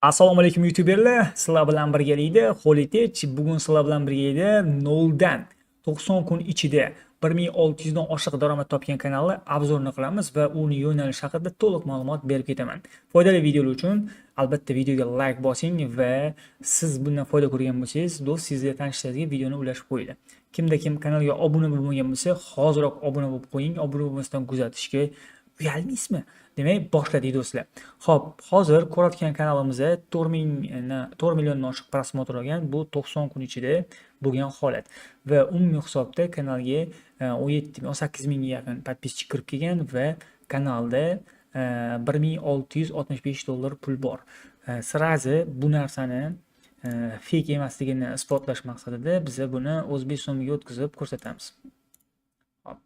Assalomu alaykum, youtuberlar. Sizlar bilan birgalikda Holitech. Bugun sizlar bilan birgalikda 0 dan 90 kun ichida 1600 dan oshiq daromad topgan kanalni обзор ini qilamiz va uni yo'nalishi haqida to'liq ma'lumot berib ketaman. Foydali videolar uchun albatta videoga like bosing va siz bundan foyda ko'rgan bo'lsangiz, do'stingizga, tanishlaringizga videoni ulashib qo'yinglar. Kimda kim kanalga obuna bo'lmagan bo'lsa, hoziroq obuna bo'lib qo'ying. Obuna bo'lmasdan kuzatishga uyalmaysizmi? Demak, boshladik, do'stlar. Xo'p, hozir ko'rayotgan kanalimizda 4 ming, 4 milliondan oshiq просмотр olgan, bu 90 kun ichida bo'lgan holat. Va umumiy hisobda kanalga 17 18 mingga yaqin подписчик kirib kelgan va kanalda 1665 dollar pul bor. Сразу bu narsani fake emasligini isbotlash maqsadida biza buni o'zbek so'miga o'tkazib ko'rsatamiz. Hop.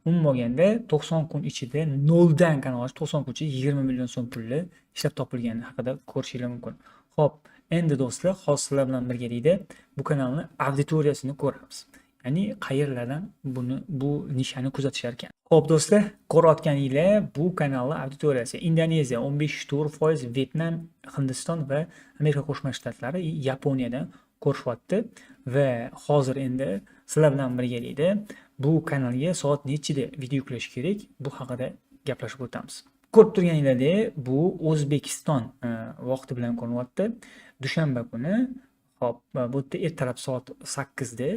Umuman olganda, 90 kun ichida 0 dan kanal ochib, 90 kun ichida 20 million so'm pulni ishlab topilgani haqida ko'rishinglar mumkin. Xo'p, endi, do'stlar, hozir sizlar bilan birgalikda bu kanalni auditoriyasini ko'ramiz. Ya'ni qayerlardan buni, bu nishani kuzatishar ekan. Xo'p, do'stlar, ko'rayotganinglar, bu kanalning auditoriyasi Indoneziya 15,4%, Vyetnam, Hindiston va Amerika Qo'shma Shtatlari, Yaponiyadan ko'rishyapti va hozir endi sizlar bilan birgalikda bu kanalga soat nechida video yuklash kerak, bu haqida gaplashib o'tamiz. Ko'rib turganinglardek, bu O'zbekiston vaqti bilan ko'rinyapti. Dushanba kuni, hop, bu yerda ertalab soat 8 da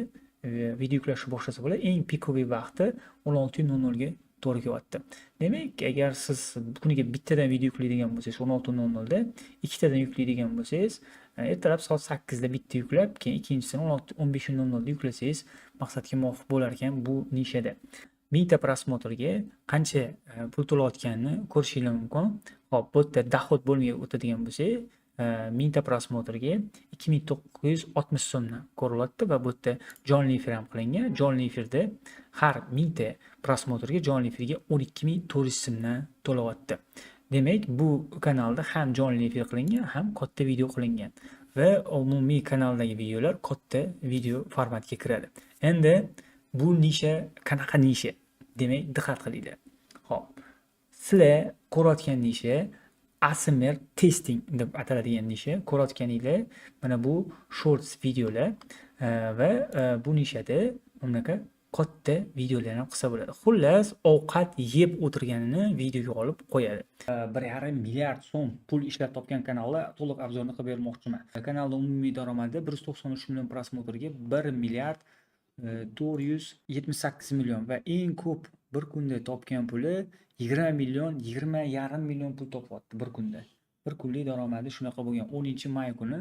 video yuklashni boshlasa bo'ladi. Eng пиковый vaqti 16:00 ga to'g'ri kelyapti. Demak, agar siz kuniga bittadan video yuklaydigan bo'lsangiz, 16:00 da, ikkitadan yuklaydigan bo'lsangiz, ertalab soat 8 da bitta yuklab, keyin ikkinchisini 16 15:00 da yuklasangiz maqsadga muvofiq bo'lar ekan bu nishada. 1000 ta просмотр ga qancha pul to'layotganini ko'rishinglar mumkin. Hop, bu yerda доход bo'limiga o'tadigan bo'lsak, 1000 ta просмотр ga 2960 so'mdan ko'rilyapti va bu yerda jonli efir ham qilingan. Jonli efirda har 1000 ta просмотр ga, jonli efirga 12 400 so'mdan to'layapti. Demak, bu kanalda ham jonli efir qilingan, ham katta video qilingan va umumiy kanaldagi videolar katta video formatga kiradi. Endi bu nisha qanaqa nisha? Demak, diqqat qilinglar. Xo'p, sizlar ko'rayotgan nisha ASMR testing deb ataladigan nisha. Ko'rayotganinglar, mana bu shorts videolar va bu nishada bunaqa katta videolar ham qilsa bo'ladi. Xullas, ovqat yeb o'tirganini videoga olib qo'yadi. 1,5 milliard so'm pul ishlab topgan kanalda to'liq обзор ni qilib bermoqchiman. Kanalda umumiy daromadi 193 million просмотр ga 1 milliard 478 million va eng ko'p bir kunda topgan puli 20 million, 20,5 million pul topyapti bir kunda. Bir kunlik daromadi shunaqa bo'lgan. 10 may kuni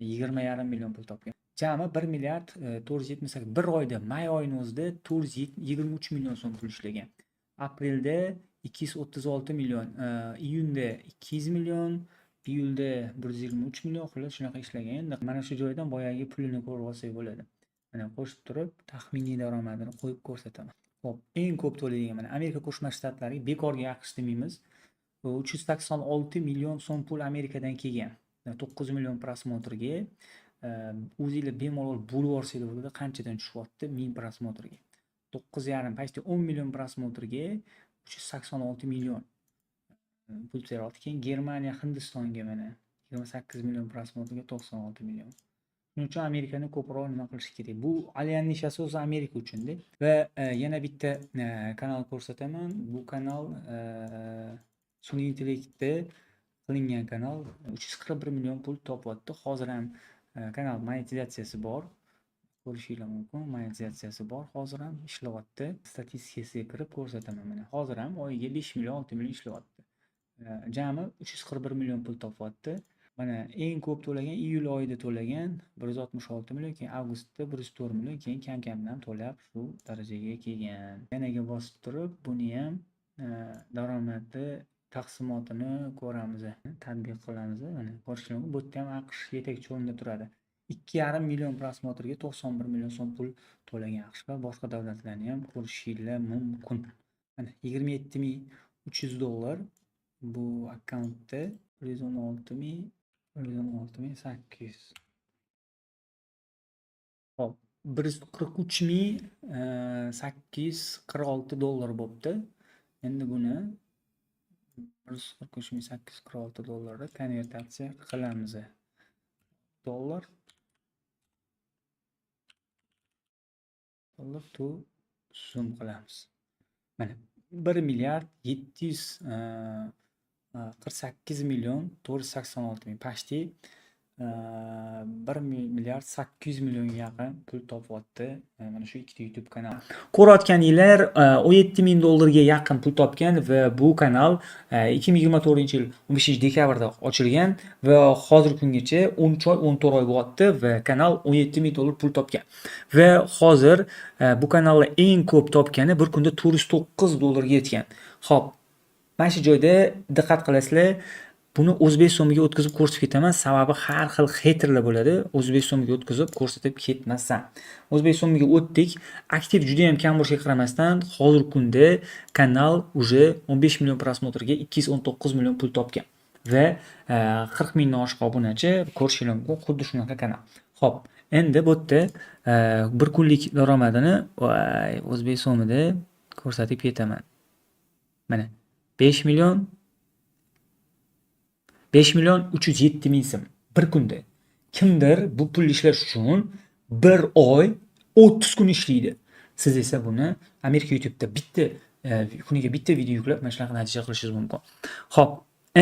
20,5 million pul topgan. Jami 1 milliard 478, bir oyda, may oyini o'zida 423 million so'm pul ishlagan. Aprelda 236 million, iyunda 200 million, iyulda 123 million, xullas, shunaqa ishlagan. Endi mana shu joydan boyagi pulini ko'rib olsak bo'ladi. Mana, qo'shib turib taxminiy daromadini qo'yib ko'rsataman. Xo'p, eng ko'p to'laydigan mana Amerika Qo'shma Shtatlariga, bekorga AQSh demaymiz. 386 million so'm pul Amerikadan kelgan. 9 million просмотр ga o'zinglar bemalol bo'lib yuborsanglar bo'ladi, qanchadan tushyapti 1000 просмотр ga. 9,5, почти 10 million просмотр ga 386 million pul beryapti. Keyin Germaniya, Hindistonga mana 28 million просмотр ga 96 million. Shuning uchun Amerikani ko'proq nima qilish kerak. Bu Alyan nishasi o'zi Amerika uchun-da. Va yana bitta kanal ko'rsataman. Bu kanal sun'iy intellektda qilingan kanal, 341 million pul topyapti. Hozir ham kanal monetizatsiyasi bor. Ko'rishinglar mumkin, monetizatsiyasi bor, hozir ham ishlayapti. Statistikasiga kirib ko'rsataman mana. Hozir ham oyiga 5 million, 6 million ishlayapti. Jami 341 million pul topyapti. Mana, eng ko'p to'lagan iyul oyida to'lagan 166 million, keyin avgustda 104 million, keyin kam-kamdan to'lab shu darajaga kelgan. Yanaga bosib turib, buni ham daromadi taqsimotini ko'ramiz, tadbiq qilamiz. Mana, ko'rishinglar mumkin. Bu yerda ham AQSh yetakchi o'rinda turadi. 2,5 million просмотр ga 91 million so'm pul to'lagan AQSh va boshqa davlatlarni ham ko'rishinglar mumkin. Mana, 27 300 dollar bu akkauntda, 116 ming, 116 800. Hop, 143 ming 846 dollar bo'pti. Endi buni 143 846 dollarga konvertatsiya qilamiz. Dollar dollar to so'm qilamiz. Mana 1 milliard 748 million 486 ming, почти 1 milliard 800 millionga yaqin pul topyapti mana shu ikkita YouTube kanal. Ko'rayotganinglar, 17 ming dollarga yaqin pul topgan va bu kanal 2024-yil 15 dekabrda ochilgan va hozirgi kungacha 13 oy, 14 oy bo'lyapti va kanal 17 ming dollar pul topgan. Va hozir bu kanalda eng ko'p topgani bir kunda 409 dollarga yetgan. Xo'p, mana shu joyda diqqat qilasizlar. Buni o'zbek so'miga o'tkazib ko'rsatib ketaman. Sababi har xil хейтер lar bo'ladi. O'zbek so'miga o'tkazib ko'rsatib ketmasam. O'zbek so'miga o'tdik. Aktiv juda ham kam bo'lishiga qaramasdan, hozirgi kunda kanal уже 15 million просмотр ga 219 million pul topgan va 40 mingdan oshiq obunachi, ko'rishingiz mumkin, xuddi shunaqa kanal. Xo'p, endi bu yerda bir kunlik daromadini, voy, o'zbek so'mida ko'rsatib ketaman. Mana 5 million, 5 million 307 ming so'm bir kunda. Kimdir bu pulni ishlash uchun bir oy 30 kun ishlaydi. Siz esa buni Amerika YouTube'da bitta kuniga bitta video yuklab, mana shunaqa natija qilishingiz mumkin. Xo'p,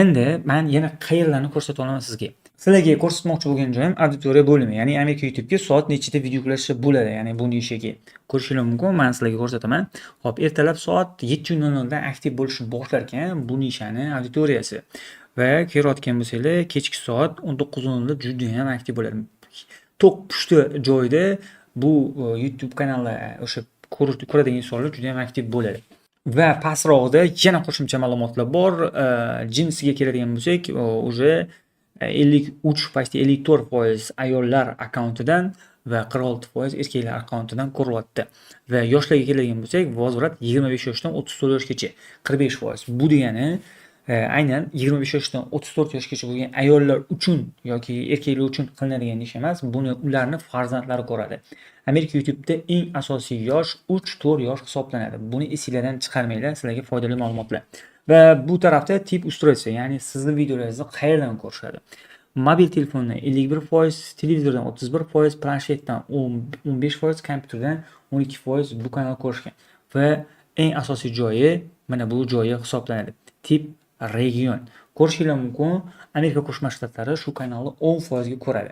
endi men yana qayerlarni ko'rsata olaman sizga? Sizlarga ko'rsatmoqchi bo'lgan joyim auditoriya bo'limi, ya'ni Amerika YouTube'ga soat nechida video yuklashi bo'ladi, ya'ni bu nishaga. Ko'rishingiz mumkin, men sizlarga ko'rsataman. Xo'p, ertalab soat 7:00 dan aktiv bo'lishni boshlar ekan bu nishani auditoriyasi. Va ko'rayotgan bo'lsanglar, kechki soat 19:00 da juda ham aktiv bo'ladi. To'q pushti joyda bu YouTube kanallar o'sha ko'radigan insonlar juda ham aktiv bo'ladi. Va pastrog'ida yana qo'shimcha ma'lumotlar bor. Jinsiga keladigan bo'lsak, уже 53, почти 54% ayollar akkauntidan va 46% erkaklar akkauntidan ko'rilyapti. Va yoshlarga keladigan bo'lsak, возврат 25 yoshdan 34 yoshgacha 45%. Bu degani aynan 25 yoshdan 34 yoshgacha bo'lgan ayollar uchun yoki erkaklar uchun qilinadigan ish emas, buni ularni farzandlari ko'radi. Amerika YouTube'da eng asosiy yosh 3-4 yosh hisoblanadi. Buni esinglardan chiqarmanglar, sizlarga foydali ma'lumotlar. Va bu tarafda тип устройства, ya'ni sizni videolaringizni qayerdan ko'rishadi? Mobil telefondan 51%, televizordan 31%, planshetdan 15%, kompyuterdan 12% bu kanal ko'rishgan. Va eng asosiy joyi mana bu joyi hisoblanadi. Тип регион. Ko'rishinglar mumkin, Amerika Qo'shma Shtatlari shu kanalni 10% ga ko'radi.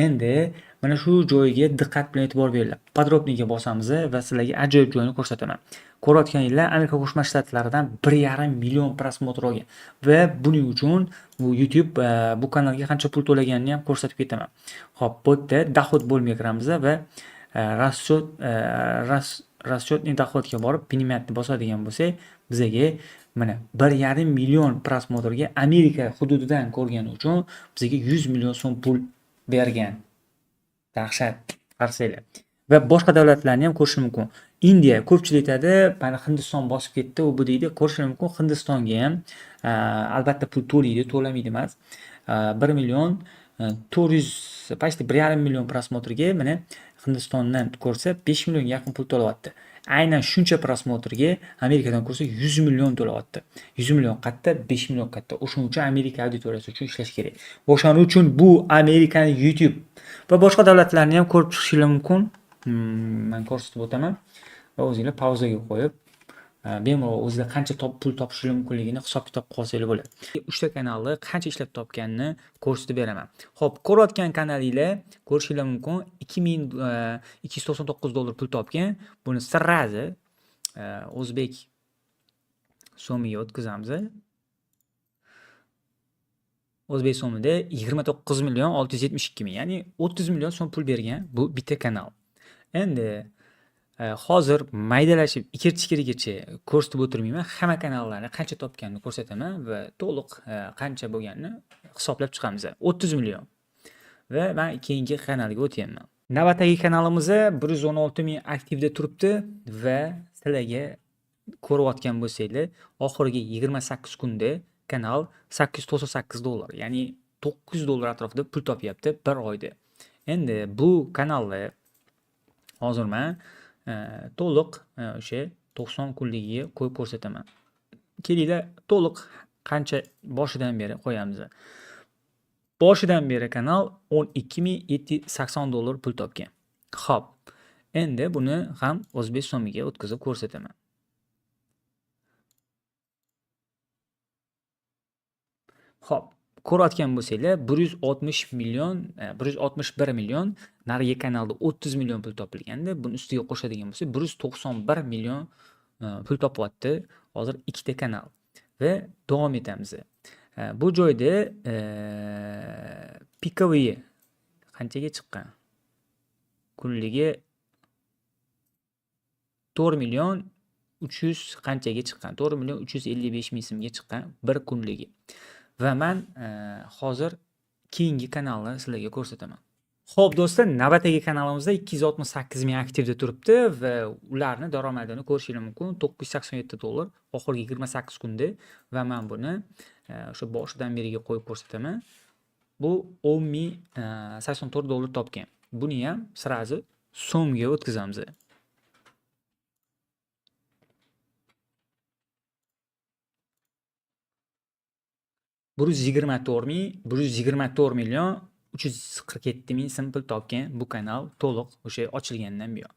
Endi mana shu joyga diqqat bilan e'tibor beringlar. Подробный ga bosamiz va sizlarga ajoyib joyini ko'rsataman. Ko'rayotganinglar, Amerika Qo'shma Shtatlaridan 1,5 million просмотр olgan va buning uchun bu YouTube bu kanalga qancha pul to'laganini ham ko'rsatib ketaman. Xo'p, bu yerda доход bo'limiga kiramiz va расчетный доход ga borib, поменять ni bosadigan bo'lsak, bizaga mana 1,5 million просмотр ga Amerika hududidan ko'rgani uchun bizga 100 million so'm pul bergan. Dahshat, qarasanglar. Va boshqa davlatlarni ham ko'rish mumkin. Indiya, ko'pchilik aytadi, mana Hindiston bosib ketdi, u bu deydi. Ko'rish mumkin, Hindistonga ham albatta pul to'laydi, to'lamaydi emas. 1 million 400, почти 1,5 million просмотр ga mana Hindistondan ko'rsa 5 millionga yaqin pul to'layapti. Aynan shuncha просмотр ga Amerikadan ko'rsa 100 million to'layapti. 100 million qayerda, 5 million qayerda. O'shuning uchun Amerika auditoriyasi uchun ishlash kerak. O'shaning uchun bu Amerikani YouTube va boshqa davlatlarni ham ko'rib chiqishinglar mumkin. Men ko'rsatib o'taman va o'zinglar pauzaga qo'yib, bemalol o'zinglar qancha pul topishingiz mumkinligini hisob-kitob qilib olsanglar bo'ladi. 3 ta kanalni qancha ishlab topganini ko'rsatib beraman. Xo'p, ko'rayotgan kanalinglar, ko'rishinglar mumkin, 2299 dollar pul topgan. Buni сразу o'zbek so'miga o'tkazamiz. O'zbek so'mida 29 million 672 ming, ya'ni 30 million so'm pul bergan bu bitta kanal. Endi hozir maydalashib ikir-chikirigacha ko'rsatib o'tirmayman. Hamma kanallarni qancha topganini ko'rsataman va to'liq qancha bo'lganini hisoblab chiqamiz. 30 million. Va men keyingi kanalga o'tyapman. Navbatdagi kanalimiz 116 ming aktivda turibdi va sizlarga ko'rayotgan bo'lsanglar, oxirgi 28 kunda kanal 898 dollar, ya'ni 900 dollar atrofida pul topyapti bir oyda. Endi bu kanalni hozir men to'liq o'sha 90 kunligiga qo'yib ko'rsataman. Kelinglar, to'liq Qancha boshidan beri qo'yamiz. Boshidan beri kanal 12 780 dollar pul topgan. Xo'p, endi buni ham o'zbek so'miga o'tkazib ko'rsataman. Xo'p, ko'rayotgan bo'lsanglar, 160 million, 161 million, narigi kanalda 30 million pul topilganda, buni ustiga qo'shadigan bo'lsak, 191 million pul topyapti hozir ikkita kanal. Va davom etamiz. Bu joyda пиковый qanchaga chiqqan? Kunligi 4 million 300 qanchaga chiqqan? 4 million 355 ming so'mga chiqqan bir kunligi. Va man hozir keyingi kanalni sizlarga ko'rsataman. Xo'p, do'stlar, navbatdagi kanalimizda 268 ming aktivda turibdi va ularni daromadini ko'rishingiz mumkin. 987 dollar oxirgi 28 kunda va men buni o'sha boshidan beriga qo'yib ko'rsataman. Bu 10 ming 84 dollar topgan. Buni ham сразу so'mga o'tkazamiz. 124 ming, 124 million 347 ming so'm pul topgan bu kanal to'liq o'sha ochilgandan buyon.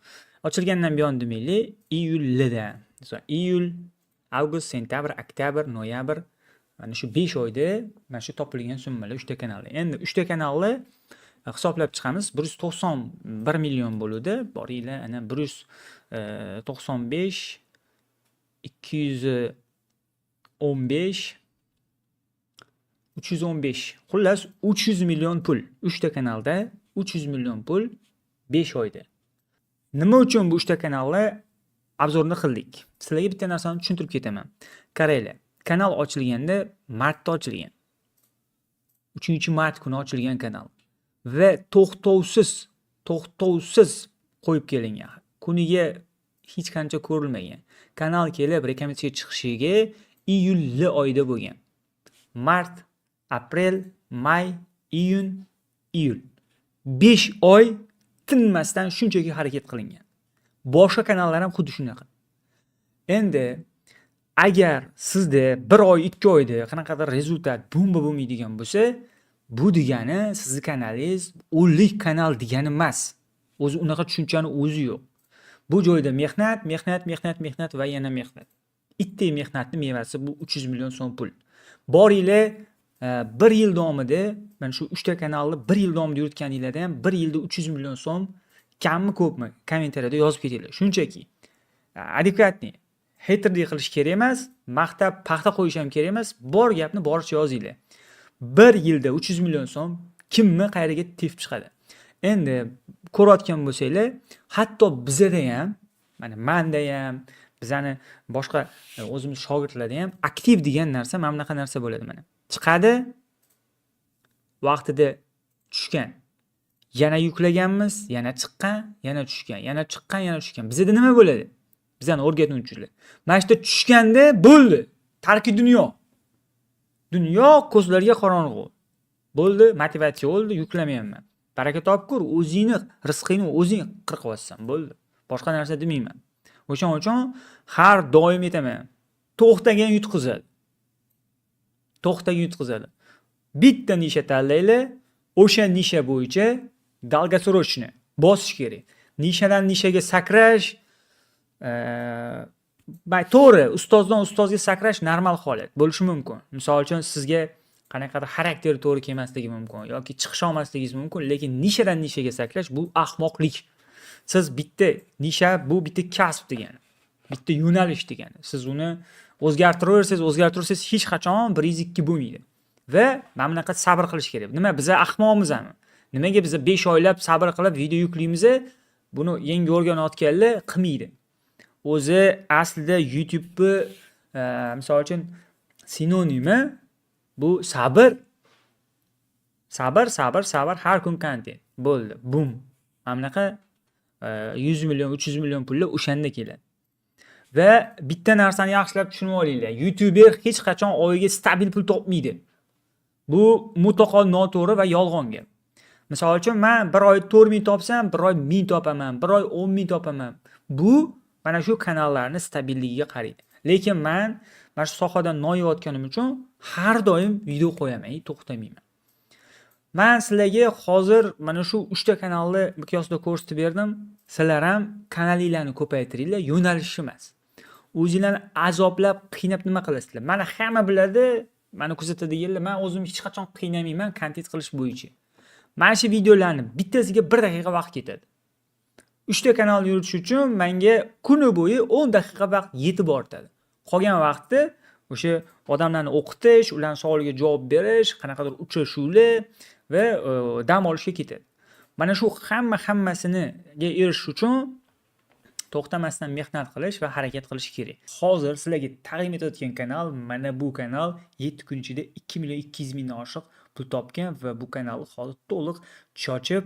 Ochilgandan buyon demaylik, iyulda. Masalan, iyul, avgust, sentabr, oktyabr, noyabr, mana shu 5 oyda mana shu topilgan summalar 3 ta kanalda. Endi 3 ta kanalni hisoblab chiqamiz. 191 million bo'luvdi. Boringlar, ana 195, 215, 315. Xullas, 300 million pul. 3 ta kanalda 300 million pul 5 oyda. Nima uchun bu 3 ta kanalni обзор ni qildik? Sizlarga bitta narsani tushuntirib ketaman. Qaranglar, kanal ochilganda martda ochilgan. 3-mart kuni ochilgan kanal va to'xtovsiz, to'xtovsiz qo'yib kelingan. Kuniga hech qancha ko'rilmagan. Kanal kelib rekomendatsiyaga chiqishiga iyul oyida bo'lgan. Mart, aprel, may, iyun, iyul. 5 oy tinmasdan shunchaki harakat qilingan. Boshqa kanallar ham xuddi shunaqa. Endi agar sizda 1 oy, 2 oyda qanaqadir результат bomba bo'lmaydigan bo'lsa, bu degani sizni kanalingiz o'lik kanal degani emas. O'zi unaqa tushunchani o'zi yo'q. Bu joyda mehnat, mehnat, mehnat, mehnat va yana mehnat. Itdek mehnatni mevasi bu 300 million so'm pul. Boringlar, bir yil davomida mana shu 3 ta kanalni bir yil davomida yuritganinglarda ham bir yilda 300 million so'm kammi ko'pmi, kommentariyada yozib ketinglar. Shunchaki адекватный, хейтер lik qilish kerak emas, maqtab paxta qo'yish ham kerak emas, bor gapni boricha yozinglar. Bir yilda 300 million so'm kimni qayerga tepib chiqadi? Endi ko'rayotgan bo'lsanglar, hatto bizada ham, mana manda ham, bizani boshqa o'zimiz shogirdlarda ham aktiv degan narsa mana bunaqa narsa bo'ladi mana. Chiqadi, vaqtida tushgan. Yana yuklaganmiz, yana chiqqan, yana tushgan, yana chiqqan, yana tushgan. Bizada nima bo'ladi? Bizani o'rgatuvchilar. Mana shu yerda tushganda bo'ldi. Tarki dunyo. Dunyo ko'zlarga qorong'u. Bo'ldi, motivatsiya o'ldi, yuklamayapman. Baraka topkur, o'zingni rizqingni o'zing qirqyapsan, bo'ldi. Boshqa narsa demayman. O'shaning uchun har doim aytaman. To'xtagan yutqizadi. To'xtagan yutqizadi. Bitta ниша tanlanglar, o'sha ниша bo'yicha долгосрочно bosish kerak. Ниша dan ниша ga sakrash to'g'ri, ustozdan ustozga sakrash normal holat bo'lishi mumkin. Misol uchun, sizga qanaqadir xarakteri to'g'ri kelmasligi mumkin yoki chiqisha olmasligingiz mumkin, lekin ниша dan ниша ga sakrash bu ahmoqlik. Siz bitta ниша, bu bitta kasb degani. Bitta yo'nalish degani. Siz uni o'zgartiraversangiz, o'zgartiraversangiz hech qachon 102 bo'lmaydi. Va mana bunaqa sabr qilish kerak. Nima, biza ahmoqmizmi? Nimaga biza 5 oylab sabr qilib video yuklaymiz? Buni yangi o'rganayotganlar qilmaydi. O'zi aslida YouTube'ni misol uchun sinonimi bu sabr. Sabr, sabr, sabr, har kun kontent. Bo'ldi. Bum. Mana bunaqa 100 million, 300 million pullar o'shanda keladi. Va bitta narsani yaxshilab tushunib olinglar. YouTuber hech qachon oyiga stabil pul topmaydi. Bu mutlaqo noto'g'ri va yolg'on gap. Misol uchun, men bir oy 4000 topsam, bir oy 1000 topaman, bir oy 10 000 topaman. Bu mana shu kanallarni stabilligiga qaraydi. Lekin men Mana shu sohadan non yeyotganim uchun har doim video qo'yaman, to'xtamayman. Man sizlarga hozir mana shu 3 ta kanalni miqyosida ko'rsatib berdim. Sizlar ham kanalinglarni ko'paytiringlar, yo'nalish emas. O'zinglarni azoblab, qiynab nima qilasizlar? Mana hamma biladi, mani kuzatadiganlar, men o'zim hech qachon qiynamayman kontent qilish bo'yicha. Mana shu videolarni bittasiga 1 daqiqa vaqt ketadi. 3 ta kanal yuritish uchun menga kuni bo'yi 10 daqiqa vaqt yetib ortadi. Qolgan vaqtni o'sha odamlarni o'qitish, ularning savoliga javob berish, qanaqadir uchrashuvlar va dam olishga ketadi. Mana shu hammasiniga erishish uchun to'xtamasdan mehnat qilish va harakat qilish kerak. Hozir sizlarga taqdim etayotgan kanal mana bu kanal 7 kun ichida 2 200 mingdan oshiq pul topgan va bu kanalni hozir to'liq chochib,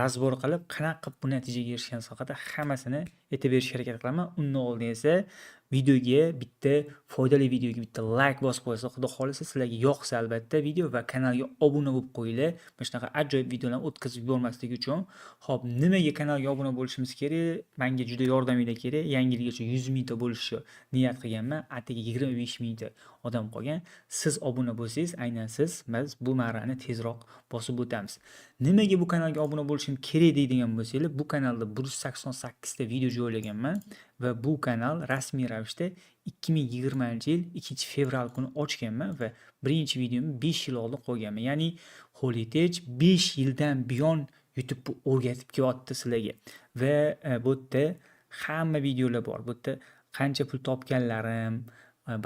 разбор qilib, qanaqa qilib bu natijaga erishgan haqida hammasini aytib berishga harakat qilaman. Undan oldin esa videoga bitta foydali videoga bitta like bosib qo'ysa, Xudo xohlasa sizlarga yoqsa albatta video va kanalga obuna bo'lib qo'yinglar. Mana shunaqa ajoyib videolarni o'tkazib yubormaslik uchun. Xo'p, nimaga kanalga obuna bo'lishimiz kerak? Menga juda yordaminglar kerak. Yangi yilgacha 100 mingta bo'lishni niyat qilganman. Atigi 25 mingta odam qolgan. Siz obuna bo'lsangiz, aynan siz biz bu marrani tezroq bosib o'tamiz. Nimaga bu kanalga obuna bo'lishim kerak deydigan bo'lsanglar, bu kanalda 188 ta video joylaganman va bu kanal rasmiy ravishda 2020-yil 2-fevral kuni ochganman va birinchi videomni 5 yil oldin qo'yganman. Ya'ni Holytech 5 yildan buyon YouTube o'rgatib kelyapti sizlarga. Va bu yerda hamma videolar bor. Bu yerda qancha pul topganlarim,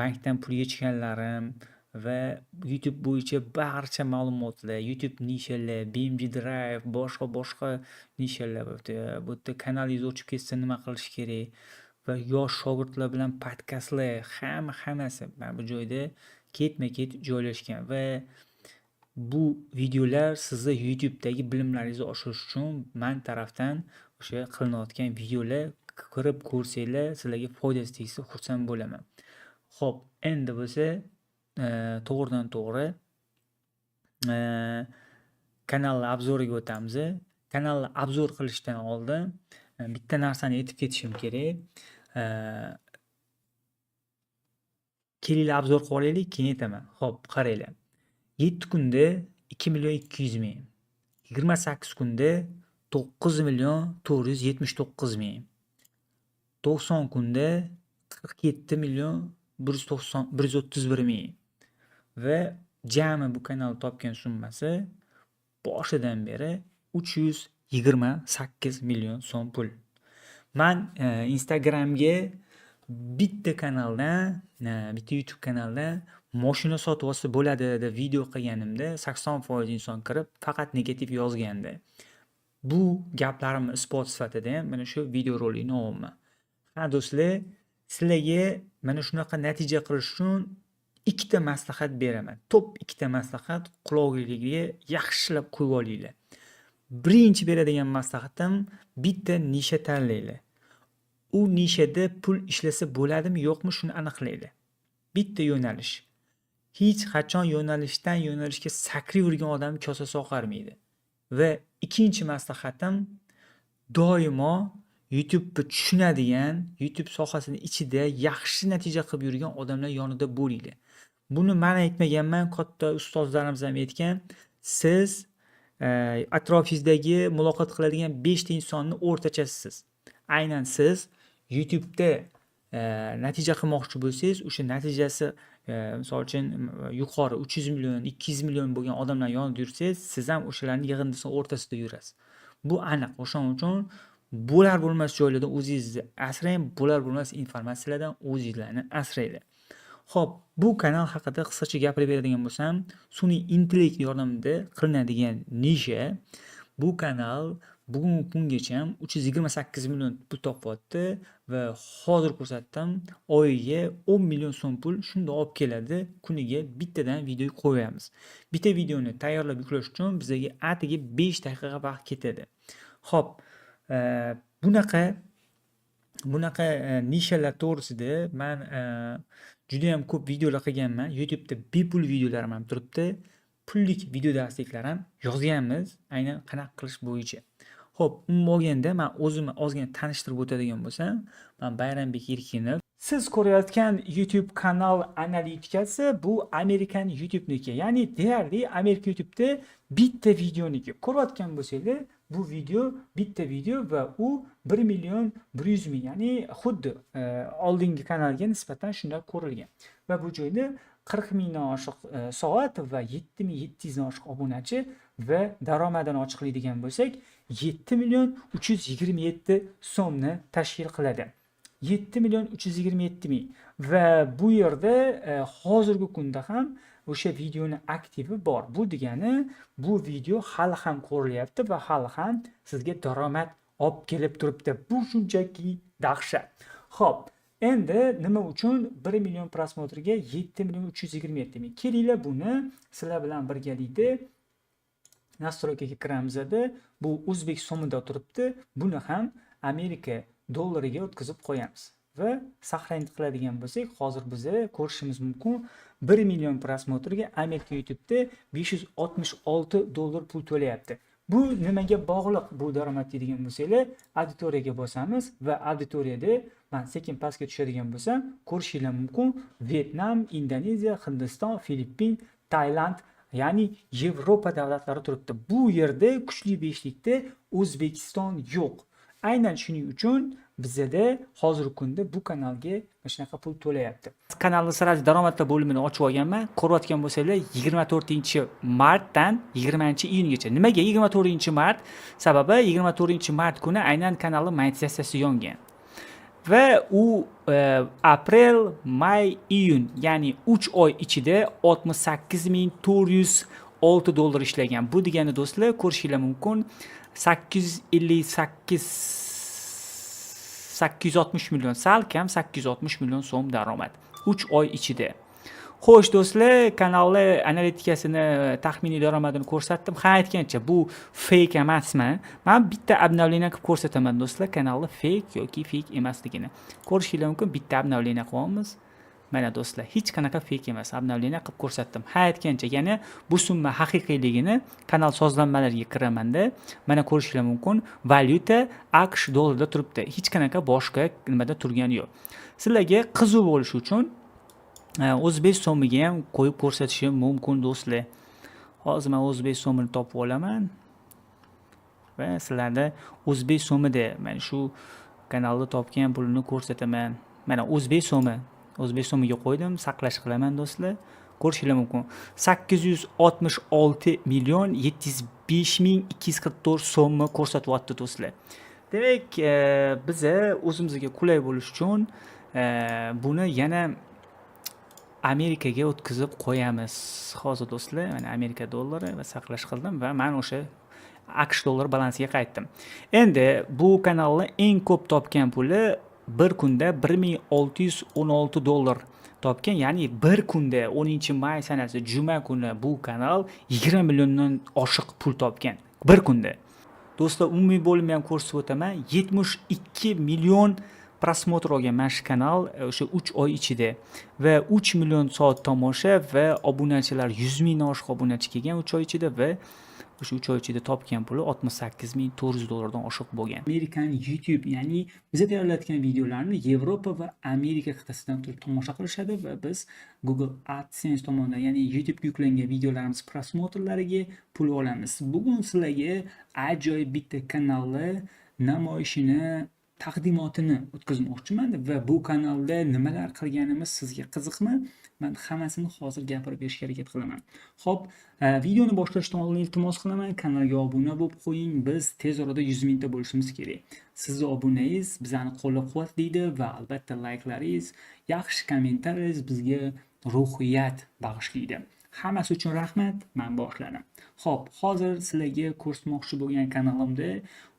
bankdan pul yechganlarim va YouTube bo'yicha barcha ma'lumotlar, YouTube nishalar, BMG Drive, boshqa-boshqa nishalar bu yerda. Bu yerda kanalingiz o'chib ketsa nima qilish kerak va yosh shogirdlar bilan podkastlar, hammasi mana bu joyda ketma-ket joylashgan va bu videolar sizni YouTube'dagi bilimlaringizni oshirish uchun man tarafdan o'sha qilinayotgan videolar, kirib ko'rsanglar, sizlarga foydasi tegsa xursand bo'laman. Xo'p, endi bo'lsa to'g'ridan to'g'ri kanalni обзор iga o'tamiz. Kanalni обзор qilishdan oldin bitta narsani aytib ketishim kerak. Kelinglar, обзор qilib olaylik, keyin aytaman. Xo'p, qaranglar. 7 kunda 2 200 ming, 28 kunda 9 479 ming, 90 kunda 47 190 131 ming va jami bu kanal topgan summasi boshidan beri 328 million so'm pul. Man Instagramga bitta kanaldan, bitta YouTube kanaldan moshina sotib olsa bo'ladi deb video qilganimda 80% inson kirib faqat negativ yozgandi. Bu gaplarimni isbot sifatida ham mana shu videorolikni olyapman. Ha do'stlar, sizlarga mana shunaqa natija qilish uchun ikkita maslahat beraman. Top ikkita maslahat, qulog'inglarga yaxshilab qo'yib olinglar. Birinchi beradigan maslahatim: bitta nisha tanlanglar. U nishada pul ishlasa bo'ladimi, yo'qmi, shuni aniqlanglar. Bitta yo'nalish. Hech qachon yo'nalishdan yo'nalishga sakrayvergan odamni kosasi oqarmaydi. Va ikkinchi maslahatim: doimo YouTube'ni tushunadigan, YouTube sohasini ichida yaxshi natija qilib yurgan odamlar yonida bo'linglar. Buni man aytmaganman, katta ustozlarimiz ham aytgan. Siz atrofingizdagi muloqot qiladigan 5 ta insonni o'rtachasisiz. Aynan siz YouTube'da natija qilmoqchi bo'lsangiz, o'sha natijasi misol uchun yuqori 300 million, 200 million bo'lgan odamlar yonida yursangiz, siz ham o'shalarni yig'indisini o'rtasida yurasiz. Bu aniq. O'shaning uchun bo'lar bo'lmas joylardan o'zingizni asrang, bo'lar bo'lmas informatsiyalardan o'zinglarni asranglar. Xo'p, bu kanal haqida qisqacha gapirib beradigan bo'lsam, sun'iy intellekt yordamida qilinadigan nisha. Bu kanal bugungi kungacha 328 million pul topyapti va hozir ko'rsatdim, oyiga 10 million so'm pul shundoq olib keladi. Kuniga bittadan video qo'yamiz. Bitta videoni tayyorlab yuklash uchun bizga atigi 5 daqiqa vaqt ketadi. Xo'p, bunaqa nishalar to'g'risida man judayam ko'p videolar qilganman. YouTube'da bepul videolarim ham turibdi. Pullik video darsliklar ham yozganmiz, aynan qanaqa qilish bo'yicha. Xo'p, umuman olganda man o'zimni ozgina tanishtirib o'tadigan bo'lsam, man Bayrambek Erkinov. Siz ko'rayotgan YouTube kanal analitikasi bu Amerikan YouTube'niki. Ya'ni deyarli Amerika YouTube'da bitta videoniki. Ko'rayotgan bo'lsanglar, bu video bitta video va u 1 million 100 ming, ya'ni xuddi oldingi kanalga nisbatan shunday ko'rilgan. Va bu joyda 40 mingdan oshiq soat va 7700 dan oshiq obunachi va daromadini ochiqlaydigan bo'lsak, 7 million 327 so'mni tashkil qiladi. 7 million 327 ming va bu yerda hozirgi kunda ham o'sha videoni aktivi bor. Bu degani, bu video hali ham ko'rilyapti va hali ham sizga daromad olib kelib turibdi. Bu shunchaki dahshat. Xo'p, endi nima uchun 1 million просмотр ga 7 million 327 ming? Kelinglar, buni sizlar bilan birgalikda настройка ga kiramizda, bu o'zbek so'mida turibdi. Buni ham Amerika dollariga o'tkazib qo'yamiz va сохранить qiladigan bo'lsak, hozir biza ko'rishimiz mumkin, 1 million просмотр ga Amerika YouTube'da 566 dollar pul to'layapti. Bu nimaga bog'liq bu daromad deydigan bo'lsanglar, auditoriyaga bosamiz va auditoriyada man sekin pastga tushadigan bo'lsam, ko'rishinglar mumkin: Vyetnam, Indoneziya, Hindiston, Filippin, Tailand, ya'ni Yevropa davlatlari turibdi. Bu yerda kuchli beshlikda O'zbekiston yo'q. Aynan shuning uchun bizada hozirgi kunda bu kanalga mana shunaqa pul to'layapti. Kanalni сразу daromadlar bo'limini ochib olganman. Ko'rayotgan bo'lsanglar, 24-martdan 20-iyungacha. Nimaga 24-mart? Sababi 24-mart kuni aynan kanalni monetizatsiyasi yongan. Va u aprel, may, iyun, ya'ni 3 oy ichida 68 406 dollar ishlagan. Bu degani, do'stlar, ko'rishinglar mumkin, 858, 860 million, salkam 860 million so'm daromad 3 oy ichida. Xo'sh, do'stlar, kanalni analitikasini, taxminiy daromadini ko'rsatdim. Ha, aytgancha, bu fake emasmi? Man bitta обновление qilib ko'rsataman, do'stlar, kanalni fake yoki fake emasligini. Ko'rishinglar mumkin, bitta обновление qilyapmiz. Mana, do'stlar, hech qanaqa fake emas, обновление qilib ko'rsatdim. Ha, aytgancha, yana bu summa haqiqiyligini kanal sozlanmalariga kiramanda, mana, ko'rishinglar mumkin, valyuta AQSh dollarida turibdi. Hech qanaqa boshqa nimada turgani yo'q. Sizlarga qiziq bo'lishi uchun o'zbek so'miga ham qo'yib ko'rsatishim mumkin, do'stlar. Hozir man o'zbek so'mini topib olaman va sizlarda o'zbek so'mida mana shu kanalda topgan pulini ko'rsataman. Mana, o'zbek so'mi, o'zbek so'miga qo'ydim, saqlash qilaman, do'stlar. Ko'rishinglar mumkin, 866 705 244 so'mni ko'rsatyapti, do'stlar. Demak, biza o'zimizga qulay bo'lishi uchun buni yana Amerikaga o'tkazib qo'yamiz. Hozir, do'stlar, mana, Amerika dollari va saqlash qildim va man o'sha AQSh dollari balansiga qaytdim. Endi bu kanalni eng ko'p topgan puli bir kunda 1616 dollar topgan, ya'ni bir kunda, 10 may sanasi, juma kuni bu kanal 20 milliondan oshiq pul topgan bir kunda. Do'stlar, umumiy bo'limni ham ko'rsatib o'taman. 72 million просмотр olgan mana shu kanal o'sha 3 oy ichida va 3 million soat tomosha va obunachilar, 100 mingdan oshiq obunachi kelgan 3 oy ichida va o'sha 3 oy ichida topgan puli 68 400 dollardan oshiq bo'lgan. Amerikan YouTube, ya'ni biza tayyorlayotgan videolarni Yevropa va Amerika qit'asidan turib tomosha qilishadi va biz Google AdSense tomonidan, ya'ni YouTube'ga yuklangan videolarimiz просмотр lariga pul olamiz. Bugun sizlarga ajoyib bitta kanalni namoyishini, taqdimotini o'tkazmoqchiman va bu kanalda nimalar qilganimiz sizga qiziqmi? Man hammasini hozir gapirib berishga harakat qilaman. Xo'p, videoni boshlashdan oldin iltimos qilaman, kanalga obuna bo'lib qo'ying. Biz tez orada 100 mingta bo'lishimiz kerak. Sizni obunangiz bizani qo'llab-quvvatlaydi va albatta layklaringiz, yaxshi kommentariyangiz bizga ruhiyat bag'ishlaydi. Hammasi uchun rahmat, man boshladim. Xo'p, hozir sizlarga ko'rsatmoqchi bo'lgan kanalimda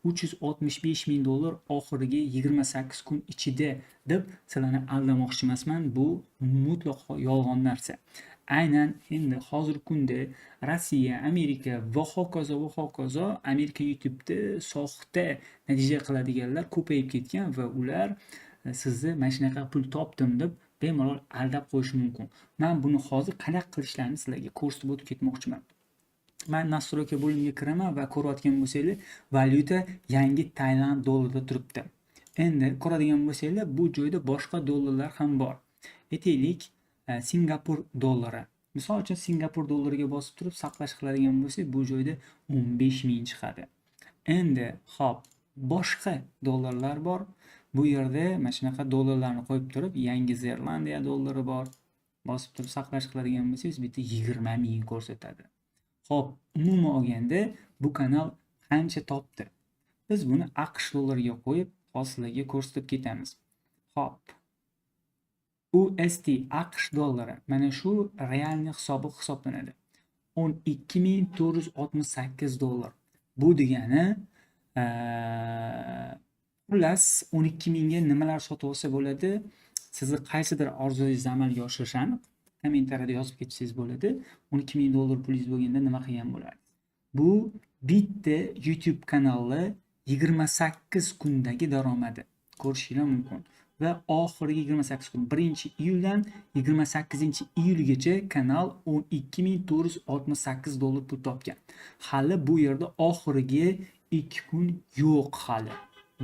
365 ming dollar oxirgi 28 kun ichida deb sizlarni aldamoqchi emasman. Bu mutlaqo yolg'on narsa. Aynan endi hozirgi kunda Rossiya, Amerika va hokazo va hokazo Amerika YouTube'da soxta natija qiladiganlar ko'payib ketgan va ular sizni mana shunaqa pul topdim deb bemalol aldab qo'yishi mumkin. Man buni hozir qanaqa qilishlarini sizlarga ko'rsatib o'tib ketmoqchiman. Man настройка bo'limiga kiraman va ko'rayotgan bo'lsanglar, valyuta yangi Tailand dollarida turibdi. Endi ko'radigan bo'lsanglar, bu joyda boshqa dollarlar ham bor. Aytaylik, Singapur dollari. Misol uchun, Singapur dollariga bosib turib saqlash qiladigan bo'lsak, bu joyda 15 ming chiqadi. Endi, xo'p, boshqa dollarlar bor. Bu yerda mana shunaqa dollarlarni qo'yib turib, Yangi Zelandiya dollari bor. Bosib turib saqlash qiladigan bo'lsangiz, bu yerda 20 ming ko'rsatadi. Xo'p, umuman olganda bu kanal qancha topdi? Biz buni AQSh dollariga qo'yib, hozir sizlarga ko'rsatib ketamiz. Xo'p. USD, AQSh dollari mana shu реальный hisobi hisoblanadi. 12 468 dollar. Bu degani, xullas, 12 mingga nimalar sotib olsa bo'ladi? Sizni qaysidir orzungizni amalga oshirish aniq. Kommentariyada yozib ketsangiz bo'ladi. 12 ming dollar pulingiz bo'lganda nima qilgan bo'lardingiz? Bu bitta YouTube kanali 28 kundagi daromadi. Ko'rishinglar mumkin. Va oxirgi 28 kun, 1-iyuldan 28-iyulgacha kanal 12 468 dollar pul topgan. Hali bu yerda oxirgi 2 kun yo'q hali.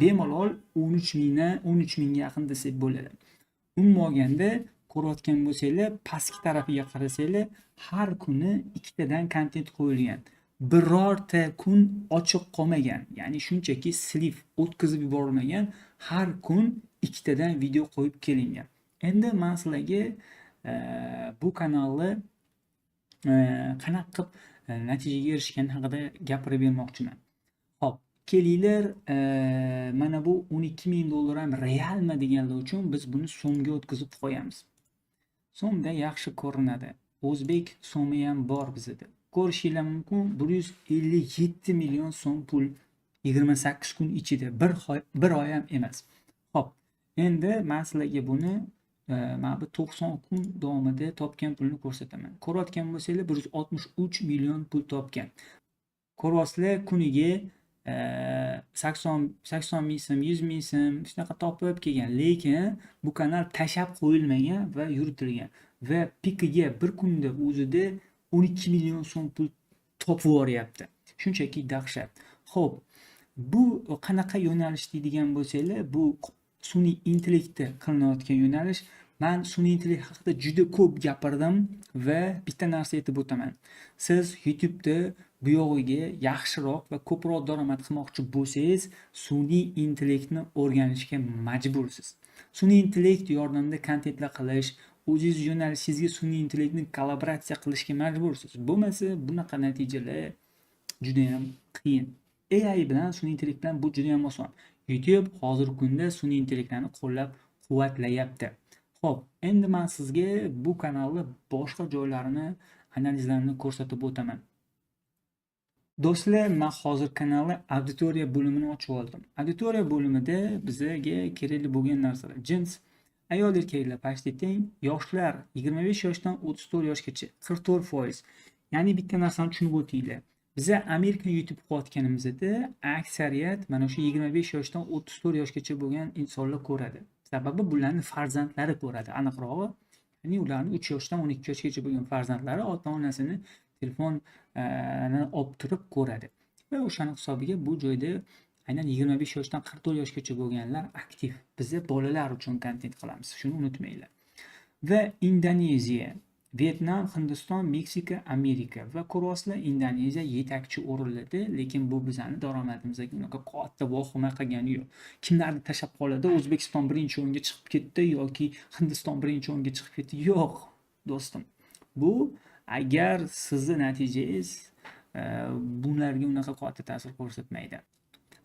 Bemalol 13 mingdan 13 mingga yaqin desak bo'ladi. Umuman olganda, ko'rayotgan bo'lsanglar, pastki tarafiga qarasanglar, har kuni ikkitadan kontent qo'yilgan. Birorta kun ochiq qolmagan. Ya'ni shunchaki слив o'tkazib yuborilmagan. Har kun ikkitadan video qo'yib kelingan. Endi men sizlarga bu kanalni qanaqa qilib natijaga erishgani haqida gapirib bermoqchiman. Xo'p, kelinglar, mana bu 12 ming dollar ham realmi deganlar uchun biz buni so'mga o'tkazib qo'yamiz. So'mda yaxshi ko'rinadi. O'zbek so'mi ham bor bizda. Ko'rishinglar mumkin, 157 million so'm pul 28 kun ichida, bir oy ham emas. Xo'p, endi men sizlarga buni mana bu 90 kun davomida topgan pulni ko'rsataman. Ko'rayotgan bo'lsanglar, 163 million pul topgan. Ko'ryapsizlar, kuniga 80 ming so'm, 100 ming so'm shunaqa topib kelgan. Lekin bu kanal tashlab qo'yilmagan va yuritilgan va pikiga bir kunda o'zida 12 million so'm pul topib yuboryapti. Shunchaki dahshat. Xo'p, bu qanaqa yo'nalish deydigan bo'lsanglar, bu sun'iy intellektda qilinayotgan yo'nalish. Man sun'iy intellekt haqida juda ko'p gapirdim va bitta narsa aytib o'taman. Siz YouTube'da bu yog'iga yaxshiroq va ko'proq daromad qilmoqchi bo'lsangiz, sun'iy intellektni o'rganishga majbursiz. Sun'iy intellekt yordamida kontentlar qilish, o'zingiz yo'nalishingizga sun'iy intellektni kollaboratsiya qilishga majbursiz. Bo'lmasa bunaqa natijalar judayam qiyin. AI bilan, sun'iy intellekt bilan bu judayam oson. YouTube hozirgi kunda sun'iy intellektlarni qo'llab-quvvatlayapti. Xo'p, endi men sizga bu kanalni boshqa joylarini analizlarini ko'rsatib o'taman. Do'stlar, men hozir kanalni auditoriya bo'limini ochib oldim. Auditoriya bo'limida bizga kerakli bo'lgan narsalar: jins, ayol erkaklar почти teng, yoshlar 25 yoshdan 34 yoshgacha 44%. Ya'ni bitta narsani tushunib o'tinglar. Biza Amerika YouTube qilayotganimizda aksariyat mana shu 25 yoshdan 34 yoshgacha bo'lgan insonlar ko'radi. Sababi bularni farzandlari ko'radi, aniqrog'i, ya'ni ularni 3 yoshdan 12 yoshgacha bo'lgan farzandlari ota-onasini telefonini olib turib ko'radi. Va o'shani hisobiga bu joyda aynan 25 yoshdan 44 yoshgacha bo'lganlar aktiv. Biza bolalar uchun kontent qilamiz. Shuni unutmanglar. Va Indoneziya, Vyetnam, Hindiston, Meksika, Amerika va ko'ryapsizlar, Indoneziya yetakchi o'rinlarda, lekin bu bizani daromadimizga unaqa katta vahima qilgani yo'q. Kimlardir tashlab qoladi, O'zbekiston birinchi o'ringa chiqib ketdi yoki Hindiston birinchi o'ringa chiqib ketdi. Yo'q, do'stim. Bu agar sizni natijangiz bularga unaqa katta ta'sir ko'rsatmaydi.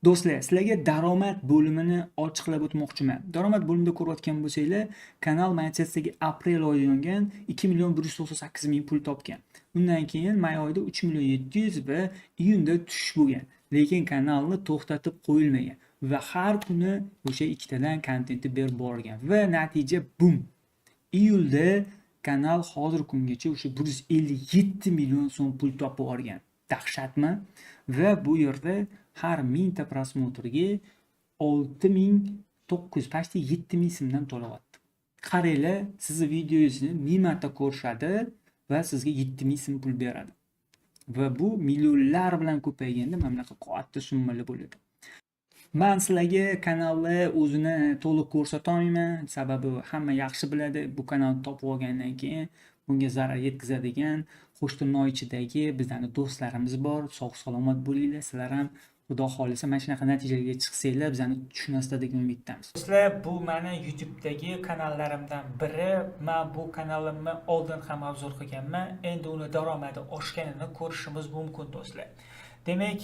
Do'stlar, sizlarga daromad bo'limini ochiqlab o'tmoqchiman. Daromad bo'limida ko'rayotgan bo'lsanglar, kanal monetizatsiyaga aprel oyida yongan, 2 million 198 ming pul topgan. Undan keyin may oyida 3 million 700 va iyunda tushish bo'lgan. Lekin kanalni to'xtatib qo'yilmagan va har kuni o'sha ikkitadan kontentni berib borgan va natija bum. Iyulda kanal hozir kungacha o'sha 157 million so'm pul topib olgan. Dahshatmi? Va bu yerda har mingta просмотр ga 6900, почти 7000 so'mdan to'layapti. Qaranglar, sizni videongizni 1000 marta ko'rishadi va sizga 7000 so'm pul beradi. Va bu millionlar bilan ko'payganda mana bunaqa katta summalar bo'ladi. Man sizlarga kanalni o'zini to'liq ko'rsatolmayman, sababi hamma yaxshi biladi, bu kanalni topib olgandan keyin bunga zarar yetkazadigan qo'shtirnoq ichidagi bizlarni do'stlarimiz bor. Sog' salomat bo'linglar, sizlar ham Xudo xohlasa mana shunaqa natijalarga chiqsanglar, bizani tushunasizlar degan umiddamiz. Do'stlar, bu meni YouTube'dagi kanallarimdan biri. Men bu kanalimni oldin ham обзор qilganman. Endi uni daromadi oshganini ko'rishimiz mumkin, do'stlar. Demak,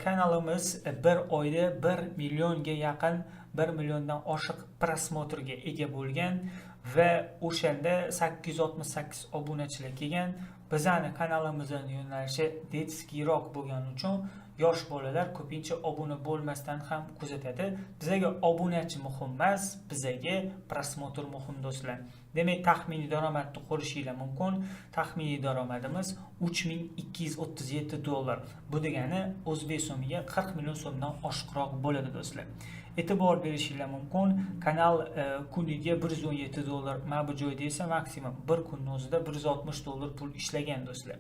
kanalimiz bir oyda 1 millionga yaqin, 1 milliondan oshiq просмотр ga ega bo'lgan va o'shanda 868 obunachilar kelgan. Bizani kanalimizning yo'nalishi детский roq bo'lgani uchun yosh bolalar ko'pincha obuna bo'lmasdan ham kuzatadi. Bizaga obunachi muhim emas, bizaga просмотр muhim, do'stlar. Demak, taxminiy daromadni ko'rishinglar mumkin. Taxminiy daromadimiz 3237 dollar. Bu degani o'zbek so'miga 40 million so'mdan oshiqroq bo'ladi, do'stlar. E'tibor berishinglar mumkin. Kanal kuniga 117 dollar, mana bu joyda esa maksimum bir kunni o'zida 160 dollar pul ishlagan, do'stlar.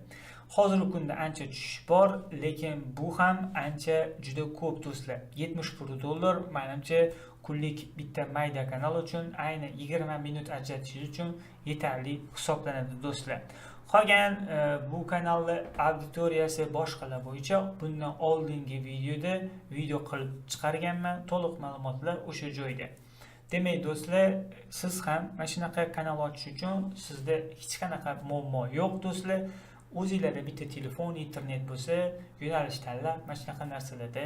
Hozirgi kunda ancha tushish bor, lekin bu ham ancha juda ko'p, do'stlar. 71 dollar menimcha kunlik bitta mayda kanal uchun ayni 20 minut ajratishingiz uchun yetarli hisoblanadi, do'stlar. Qolgan bu kanalni auditoriyasi boshqalar bo'yicha bundan oldingi videoda video qilib chiqarganman, to'liq ma'lumotlar o'sha joyda. Demak, do'stlar, siz ham mana shunaqa kanal ochish uchun sizda hech qanaqa muammo yo'q, do'stlar. O'zinglarda bitta telefon, internet bo'lsa, yo'nalish tanlab mana shunaqa narsalarda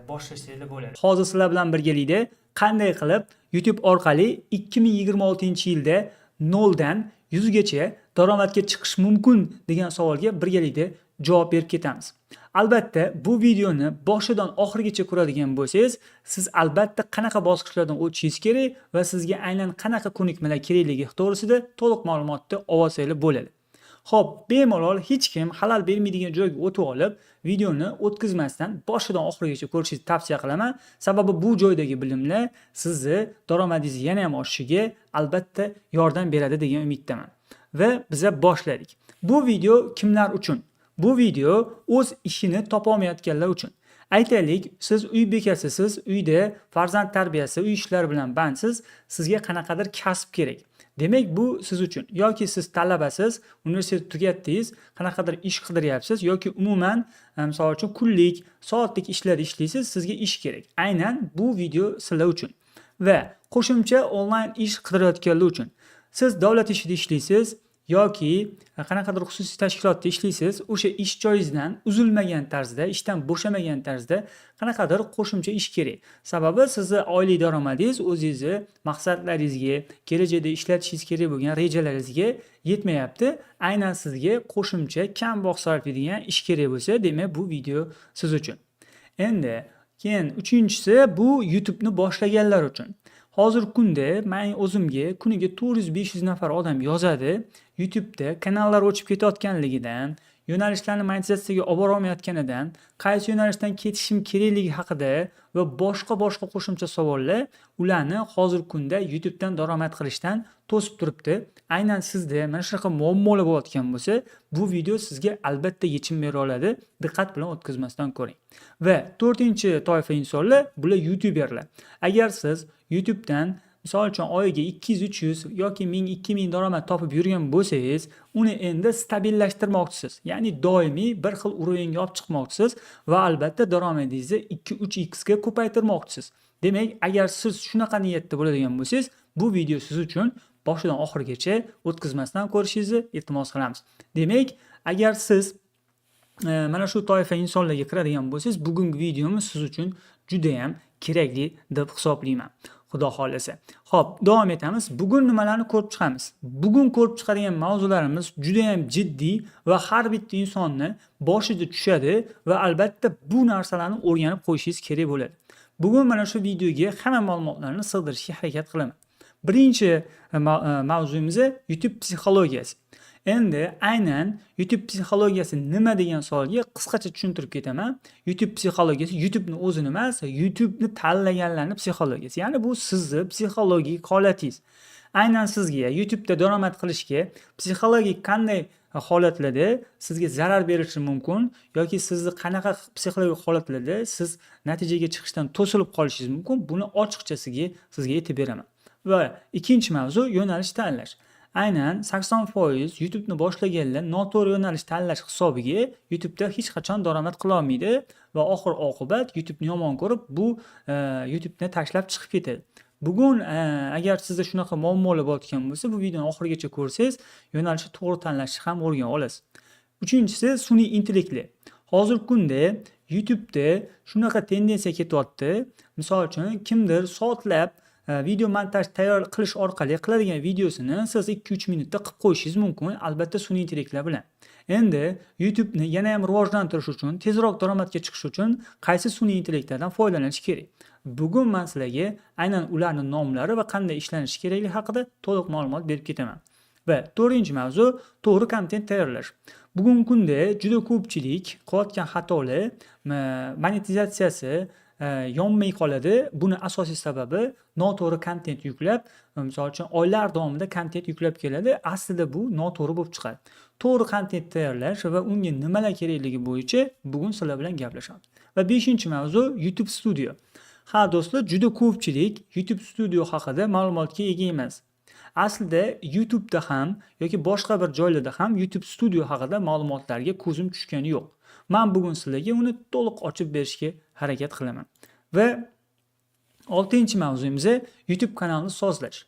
boshlashanglar bo'ladi. Hozir sizlar bilan birgalikda qanday qilib YouTube orqali 2026-yilda 0 dan 100 gacha daromadga chiqish mumkin degan savolga birgalikda javob berib ketamiz. Albatta, bu videoni boshidan oxirigacha ko'radigan bo'lsangiz, siz albatta qanaqa bosqichlardan o'tishingiz kerak va sizga aynan qanaqa ko'nikmalar kerakligi to'g'risida to'liq ma'lumotni olsanglar bo'ladi. Xo'p, bemalol hech kim xalal bermaydigan joyga o'tib olib, videoni o'tkazmasdan boshidan oxirigacha ko'rishingizni tavsiya qilaman. Sababi bu joydagi bilimlar sizni daromadingiz yana ham oshishiga albatta yordam beradi degan umiddaman. Va biza boshladik. Bu video kimlar uchun? Bu video o'z ishini topolmayotganlar uchun. Aytaylik, siz uy bekasisiz, uyda farzand tarbiyasi, uy ishlari bilan bandsiz, sizga qanaqadir kasb kerak. Demak, bu siz uchun. Yoki siz talabasiz, universitet tugatdingiz, qanaqadir ish qidiryapsiz yoki umuman, misol uchun kunlik, soatlik ishlarda ishlaysiz, sizga ish kerak. Aynan bu video sizlar uchun. Va qo'shimcha onlayn ish qidirayotganlar uchun. Siz davlat ishida ishlaysiz yoki qanaqadir xususiy tashkilotda ishlaysiz, o'sha ish joyingizdan uzilmagan tarzda, ishdan bo'shamagan tarzda qanaqadir qo'shimcha ish kerak. Sababi sizni oylik daromadingiz o'zingizni maqsadlaringizga, kelajakda ishlatishingiz kerak bo'lgan rejalaringizga yetmayapti. Aynan sizga qo'shimcha kam vaqt sarflaydigan ish kerak bo'lsa, demak, bu video siz uchun. Endi keyin uchinchisi, bu YouTube'ni boshlaganlar uchun. Hozirgi kunda men o'zimga kuniga 400-500 nafar odam yozadi. YouTube'da kanallar o'chib ketayotganligidan, yo'nalishlarni monetizatsiyaga olib borolmayotganidan, qaysi yo'nalishdan ketishim kerakligi haqida va boshqa-boshqa qo'shimcha savollar ularni hozirgi kunda YouTube'dan daromad qilishdan to'sib turibdi. Aynan sizda mana shunaqa muammolar bo'layotgan bo'lsa, bu video sizga albatta yechim bera oladi. Diqqat bilan o'tkazmasdan ko'ring. Va to'rtinchi toifa insonlar bular youtuberlar. Agar siz YouTube'dan misol uchun oyiga 200-300 yoki 1000-2000 daromad topib yurgan bo'lsangiz, uni endi stabillashtirmoqchisiz. Ya'ni doimiy bir xil уровень ga olib chiqmoqchisiz va albatta daromadingizni 2-3x ga ko'paytirmoqchisiz. Demak, agar siz shunaqa niyatda bo'ladigan bo'lsangiz, bu video siz uchun, boshidan oxirigacha o'tkazmasdan ko'rishingizni iltimos qilamiz. Demak, agar siz mana shu toifa insonlarga kiradigan bo'lsangiz, bugungi videomiz siz uchun juda ham kerakli deb hisoblayman. Xudo xohlasa. Xo'p, davom etamiz. Bugun nimalarni ko'rib chiqamiz? Bugun ko'rib chiqadigan mavzularimiz juda ham jiddiy va har bitta insonni boshiga tushadi va albatta bu narsalarni o'rganib qo'yishingiz kerak bo'ladi. Bugun mana shu videoga hamma ma'lumotlarni sig'dirishga harakat qilaman. Birinchi mavzuyimiz YouTube psixologiyasi. Endi aynan YouTube psixologiyasi nima degan savolga qisqacha tushuntirib ketaman. YouTube psixologiyasi YouTube'ni o'zini emas, YouTube'ni tanlaganlarning psixologiyasi. Ya'ni bu sizni psixologik holatingiz. Aynan sizga YouTube'da daromad qilishga psixologik qanday holatlarda sizga zarar berishi mumkin yoki sizni qanaqa psixologik holatlarda siz natijaga chiqishdan to'silib qolishingiz mumkin, buni ochiqchasiga sizga aytib beraman. Va ikkinchi mavzu yo'nalish tanlash. Aynan 80% YouTube'ni boshlaganlar noto'g'ri yo'nalish tanlash hisobiga YouTube'da hech qachon daromad qila olmaydi va oxir oqibat YouTube'ni yomon ko'rib, bu YouTube'ni tashlab chiqib ketadi. Bugun agar sizda shunaqa muammolar bo'layotgan bo'lsa, bu videoni oxirigacha ko'rsangiz, yo'nalishni to'g'ri tanlashni ham o'rgana olasiz. Uchinchisi sun'iy intellektli. Hozirgi kunda YouTube'da shunaqa tendensiya ketyapti. Misol uchun, kimdir soatlab video montaj tayyor qilish orqali qiladigan videosini siz 2-3 minutda qilib qo'yishingiz mumkin, albatta sun'iy intellektlar bilan. Endi YouTube'ni yana ham rivojlantirish uchun, tezroq daromadga chiqish uchun qaysi sun'iy intellektlardan foydalanish kerak? Bugun men sizlarga aynan ularning nomlari va qanday ishlanishi kerakligi haqida to'liq ma'lumot berib ketaman. Va to'rtinchi mavzu to'g'ri kontent tayyorlash. Bugungi kunda juda ko'pchilik qilayotgan xatolar monetizatsiyasi yonmay qoladi. Buni asosiy sababi noto'g'ri kontent yuklab, misol uchun, oylar davomida kontent yuklab keladi. Aslida bu noto'g'ri bo'lib chiqadi. To'g'ri kontent tayyorlash va unga nimalar kerakligi bo'yicha bugun sizlar bilan gaplashamiz. Va beshinchi mavzu YouTube Studio. Ha, do'stlar, juda ko'pchilik YouTube Studio haqida ma'lumotga ega emas. Aslida YouTube'da ham yoki boshqa bir joylarda ham YouTube Studio haqida ma'lumotlarga ko'zim tushgani yo'q. Men bugun sizlarga uni to'liq ochib berishga harakat qilaman. Va oltinchi mavzuyimiz YouTube kanalini sozlash.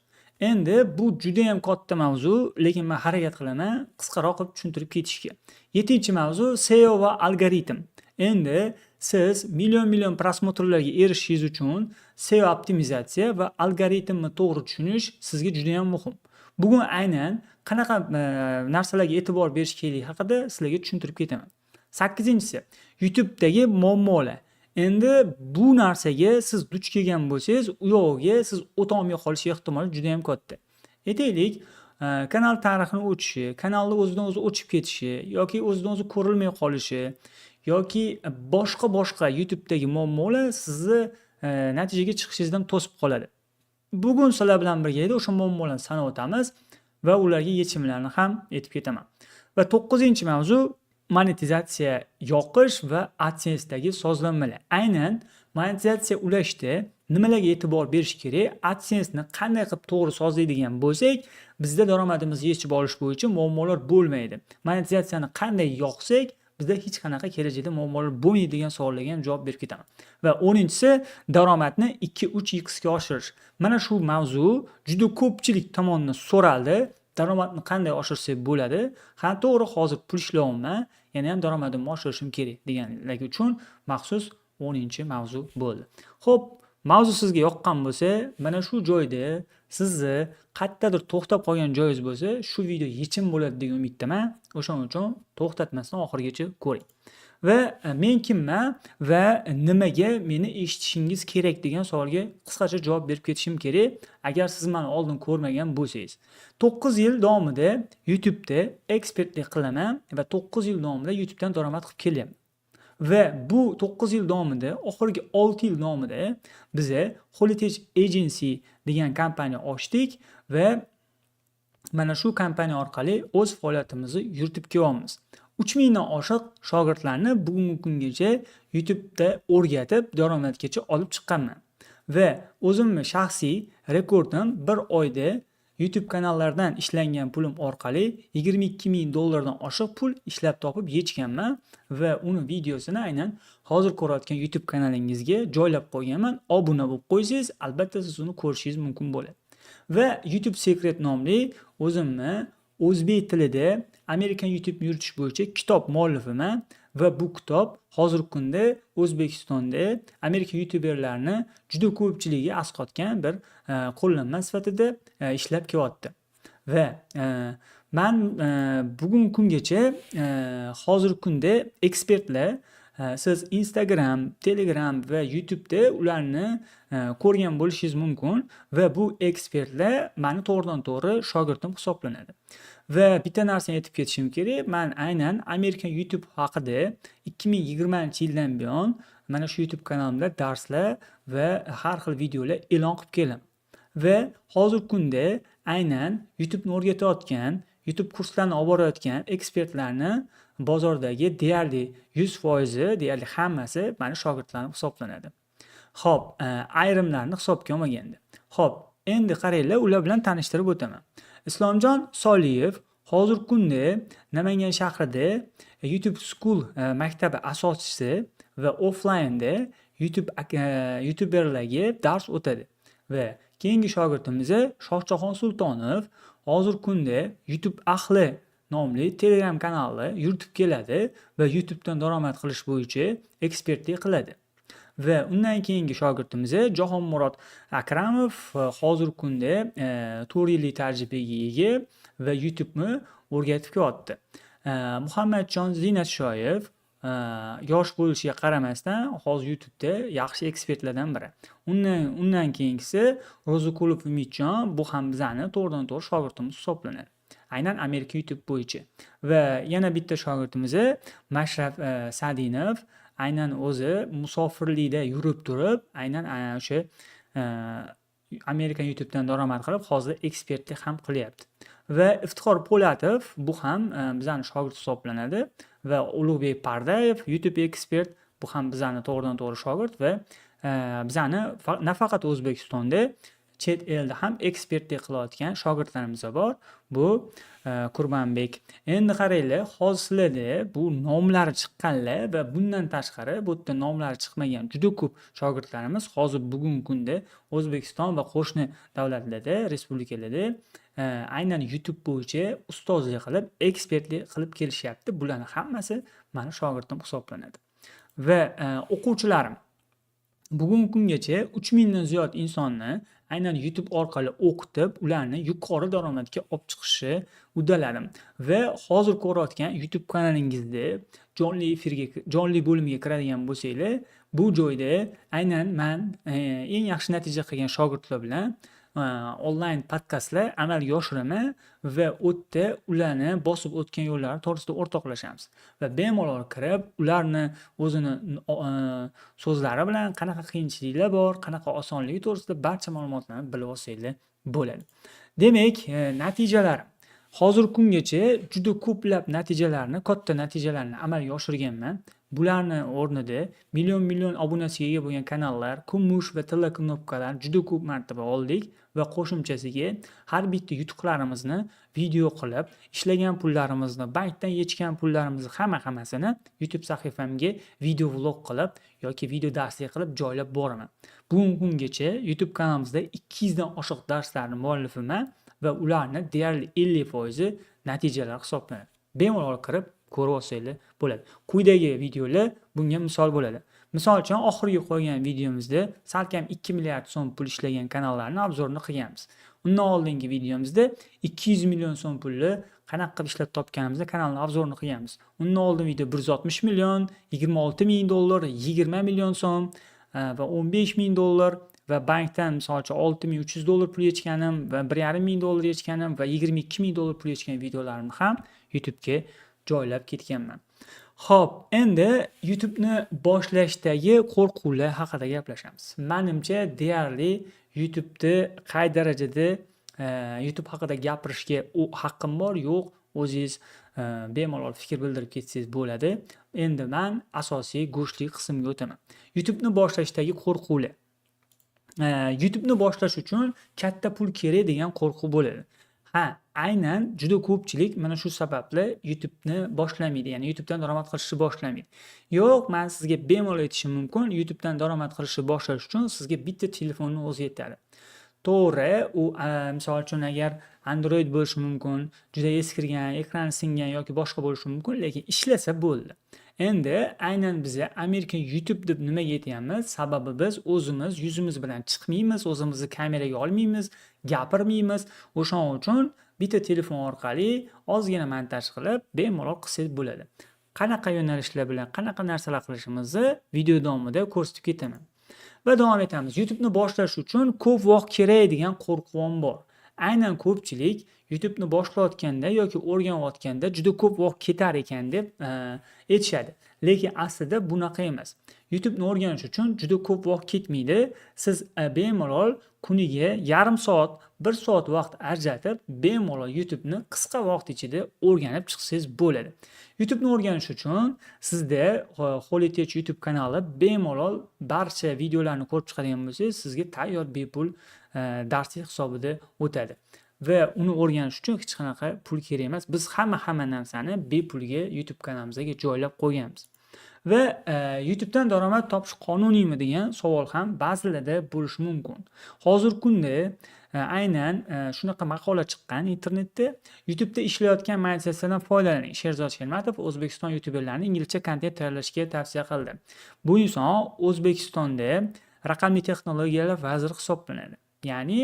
Endi bu juda ham katta mavzu, lekin men harakat qilaman qisqaroq qilib tushuntirib ketishga. Yettinchi mavzu SEO va algoritm. Endi siz million-million просмотр larga erishishingiz uchun SEO optimizatsiya va algoritmni to'g'ri tushunish sizga juda ham muhim. Bugun aynan qanaqa narsalarga e'tibor berish kerakligi haqida sizlarga tushuntirib ketaman. Sakkizinchisi YouTube'dagi muammolar. Endi bu narsaga siz duch kelgan bo'lsangiz, u yog'iga siz o'tolmay qolish ehtimoli juda ham katta. Aytaylik, kanal tarixini o'chishi, kanalni o'zidan o'zi o'chib ketishi yoki o'zidan o'zi ko'rilmay qolishi yoki boshqa-boshqa YouTube'dagi muammolar sizni natijaga chiqishingizdan to'sib qoladi. Bugun sizlar bilan birgalikda o'sha muammolarni sanab o'tamiz va ularga yechimlarni ham aytib ketaman. Va to'qqizinchi mavzu monetizatsiya yoqish va AdSense'dagi sozlamalar. Aynan monetizatsiya ulashda nimalarga e'tibor berish kerak, AdSense'ni qanday qilib to'g'ri sozlaydigan bo'lsak, bizda daromadimizni yechib olish bo'yicha muammolar bo'lmaydi. Monetizatsiyani qanday yoqsak, bizda hech qanaqa kelajakda muammolar bo'lmaydi degan savollarga ham javob berib ketaman. Va 10-inchisi daromadni 2-3 x ga oshirish. Mana shu mavzu juda ko'pchilik tomonidan so'raldi. Daromadni qanday oshirsak bo'ladi? Ha, to'g'ri, hozir pul ishlayapman, yana ham daromadimni oshirishim kerak deganlar uchun maxsus 10-mavzu bo'ldi. Xo'p, mavzu sizga yoqqan bo'lsa, mana shu joyda sizni qayerdadir to'xtab qolgan joyingiz bo'lsa, shu video yechim bo'ladi degan umiddaman. O'shaning uchun to'xtatmasdan oxirigacha ko'ring. Va men kimman va nimaga meni eshitishingiz kerak degan savolga qisqacha javob berib ketishim kerak, agar siz meni oldin ko'rmagan bo'lsangiz. 9 yil davomida YouTube'da ekspertlik qilaman va 9 yil davomida YouTube'dan daromad qilib kelyapman. Va bu 9 yil davomida, oxirgi 6 yil davomida biza Holitage Agency degan kompaniya ochdik va mana shu kompaniya orqali o'z faoliyatimizni yuritib kelyapmiz. 3000 dan oshiq shogirdlarni bugungi kungacha YouTube'da o'rgatib, daromadgacha olib chiqqanman. Va o'zimni shaxsiy rekordim bir oyda YouTube kanallardan ishlangan pulim orqali 22 ming dollardan oshiq pul ishlab topib yechganman va uni videosini aynan hozir ko'rayotgan YouTube kanalingizga joylab qo'yganman. Obuna bo'lib qo'ysangiz, albatta siz uni ko'rishingiz mumkin bo'ladi. Va YouTube Secret nomli o'zimni o'zbek tilida American YouTube yuritish bo'yicha kitob muallifiman va bu kitob hozirgi kunda O'zbekistonda Amerika youtuberlarini juda ko'pchiligiga asqotgan bir qo'llanma sifatida ishlab kelyapti. Va man bugungi kungacha hozirgi kunda ekspertlar, siz Instagram, Telegram va YouTube'da ularni ko'rgan bo'lishingiz mumkin va bu ekspertlar mani to'g'ridan-to'g'ri shogirdim hisoblanadi. Va bitta narsani aytib ketishim kerak, man aynan American YouTube haqida 2020-yildan buyon mana shu YouTube kanalimda darslar va har xil videolar e'lon qilib kelaman. Va hozirgi kunda aynan YouTube'ni o'rgatayotgan YouTube kurslarni olib borayotgan ekspertlarni bozordagi deyarli 100%, deyarli hammasi mani shogirdlarim hisoblanadi. Xo'p, ayrimlarni hisobga olmaganda. Xo'p, endi qaranglar, ular bilan tanishtirib o'taman. Islomjon Soliyev hozirgi kunda Namangan shahrida YouTube School maktabi asoschisi va offlaynda YouTube youtuberlarga dars o'tadi. Va keyingi shogirdimiz Shohjahon Sultonov hozirgi kunda YouTube ahli nomli Telegram kanalni yuritib keladi va YouTubedan daromad qilish bo'yicha ekspertlik qiladi. Va undan keyingi shogirdimiz Jahonmurod Akramov hozirgi kunda 4 yillik tajribaga ega va YouTube'ni o'rgatib kelyapti. Muhammadjon Ziynatshoyev yosh bo'lishiga qaramasdan hozir YouTube'da yaxshi ekspertlardan biri. Undan keyingisi Ro'ziqulov Umidjon, bu ham bizani to'g'ridan to'g'ri shogirdimiz hisoblanadi. Aynan Amerika YouTube bo'yicha. Va yana bitta shogirdimiz Mashraf Sadinov aynan o'zi musofirlikda yurib turib, aynan o'sha Amerika YouTube'dan daromad qilib, hozir ekspertlik ham qilyapti. Va Iftixor Po'latov, bu ham bizani shogird hisoblanadi va Ulug'bek Pardayev YouTube ekspert, bu ham bizani to'g'ridan to'g'ri shogird va bizani nafaqat O'zbekistonda, chet elda ham ekspertlik qilayotgan shogirdlarimiz bor. Bu Qurbonbek. Endi qaranglar, hozir sizlarda bu nomlari chiqqanlar va bundan tashqari bu yerda nomlari chiqmagan juda ko'p shogirdlarimiz hozir bugungi kunda O'zbekiston va qo'shni davlatlarda, respublikalarda aynan YouTube bo'yicha ustozlik qilib, ekspertlik qilib kelishyapti. Bularni hammasi mani shogirdim hisoblanadi. Va o'quvchilarim bugungi kungacha 3000 dan ziyod insonni aynan YouTube orqali o'qitib, ularni yuqori daromadga olib chiqishni uddaladim. Va hozir ko'rayotgan YouTube kanalingizda jonli efirga, jonli bo'limiga kiradigan bo'lsanglar, bu joyda aynan man eng yaxshi natija qilgan shogirdlar bilan onlayn podkastlar amalga oshiraman va u yerda ularni bosib o'tgan yo'llari to'g'risida o'rtoqlashamiz. Va bemalol kirib, ularni o'zini so'zlari bilan qanaqa qiyinchiliklar bor, qanaqa osonligi to'g'risida barcha ma'lumotlarni bilib olsanglar bo'ladi. Demak, natijalar. Hozirgi kungacha juda ko'plab natijalarni, katta natijalarni amalga oshirganman. Bularni o'rnida million-million obunachiga ega bo'lgan kanallar, kumush va tilla knopkalarni juda ko'p marotaba oldik va qo'shimchasiga har bitta yutuqlarimizni video qilib, ishlagan pullarimizni, bankdan yechgan pullarimizni hamma-hammasini YouTube sahifamga video vlog qilib yoki video darslik qilib joylab boraman. Bugungi kungacha YouTube kanalimizda 200 dan oshiq darslarni muallifiman va ularni deyarli 50% natijalar hisoblanadi. Bemalol kirib ko'rib olsanglar bo'ladi. Quyidagi videolar bunga misol bo'ladi. Misol uchun, oxirgi qo'ygan videomizda salkam 2 milliard so'm pul ishlagan kanallarni обзор ini qilganmiz. Undan oldingi videomizda 200 million so'm pulni qanaqa qilib ishlab topganimizni kanalni обзор ini qilganmiz. Undan oldin video 160 million, 26 ming dollar, 20 million so'm va 15 ming dollar va bankdan misol uchun 6300 dollar pul yechganim va 1,5 ming dollar yechganim va 22 ming dollar pul yechgan videolarimni ham YouTube'ga joylab ketganman. Xo'p, endi YouTube'ni boshlashdagi qo'rquvlar haqida gaplashamiz. Menimcha, deyarli YouTube'ni qay darajada YouTube haqida gapirishga u haqqim bor, yo'q, o'zingiz bemalol fikr bildirib ketsangiz bo'ladi. Endi men asosiy go'shtli qismga o'taman. YouTube'ni boshlashdagi qo'rquvlar. YouTube'ni boshlash uchun katta pul kerak degan qo'rquv bo'ladi. Ha, aynan juda ko'pchilik mana shu sababli YouTube'ni boshlamaydi, ya'ni YouTube'dan daromad qilishni boshlamaydi. Yo'q, men sizga bemalol aytishim mumkin, YouTube'dan daromad qilishni boshlash uchun sizga bitta telefonni o'zi yetadi. To'g'ri, u misol uchun agar Android bo'lishi mumkin, juda eskirgan, ekrani singan yoki boshqa bo'lishi mumkin, lekin ishlasa bo'ldi. Endi aynan biza Amerika YouTube deb nimaga aytyapmiz? Sababi biz o'zimiz yuzimiz bilan chiqmaymiz, o'zimizni kameraga olmaymiz, gapirmaymiz. O'shaning uchun bitta telefon orqali ozgina montaj qilib, bemalol qilsangiz bo'ladi. Qanaqa yo'nalishlar bilan qanaqa narsalar qilishimizni video davomida ko'rsatib ketaman. Va davom etamiz. YouTube'ni boshlash uchun ko'p vaqt kerak degan qo'rquv ham bor. Aynan ko'pchilik YouTube'ni boshlayotganda yoki o'rganayotganda juda ko'p vaqt ketar ekan deb aytishadi. Lekin aslida bunaqa emas. YouTube'ni o'rganish uchun juda ko'p vaqt ketmaydi. Siz bemalol kuniga yarim soat, 1 soat vaqt ajratib, bemalol YouTube'ni qisqa vaqt ichida o'rganib chiqsangiz bo'ladi. YouTube'ni o'rganish uchun sizda Holytech YouTube kanali, bemalol barcha videolarni ko'rib chiqadigan bo'lsangiz, sizga tayyor bepul darslik hisobida o'tadi. Va uni o'rganish uchun hech qanaqa pul kerak emas. Biz hamma narsani bepulga YouTube kanalimizga joylab qo'yganmiz. Va YouTube'dan daromad topish qonuniymi degan savol ham ba'zilarda bo'lishi mumkin. Hozirgi kunda aynan shunaqa maqola chiqqan internetda: "YouTube'da ishlayotgan monetizatsiyadan foydalaning. Sherzod Shermatov O'zbekiston youtuberlarini inglizcha kontent tayyorlashga tavsiya qildi." Bu inson O'zbekistonda raqamli texnologiyalar vaziri hisoblanadi. Ya'ni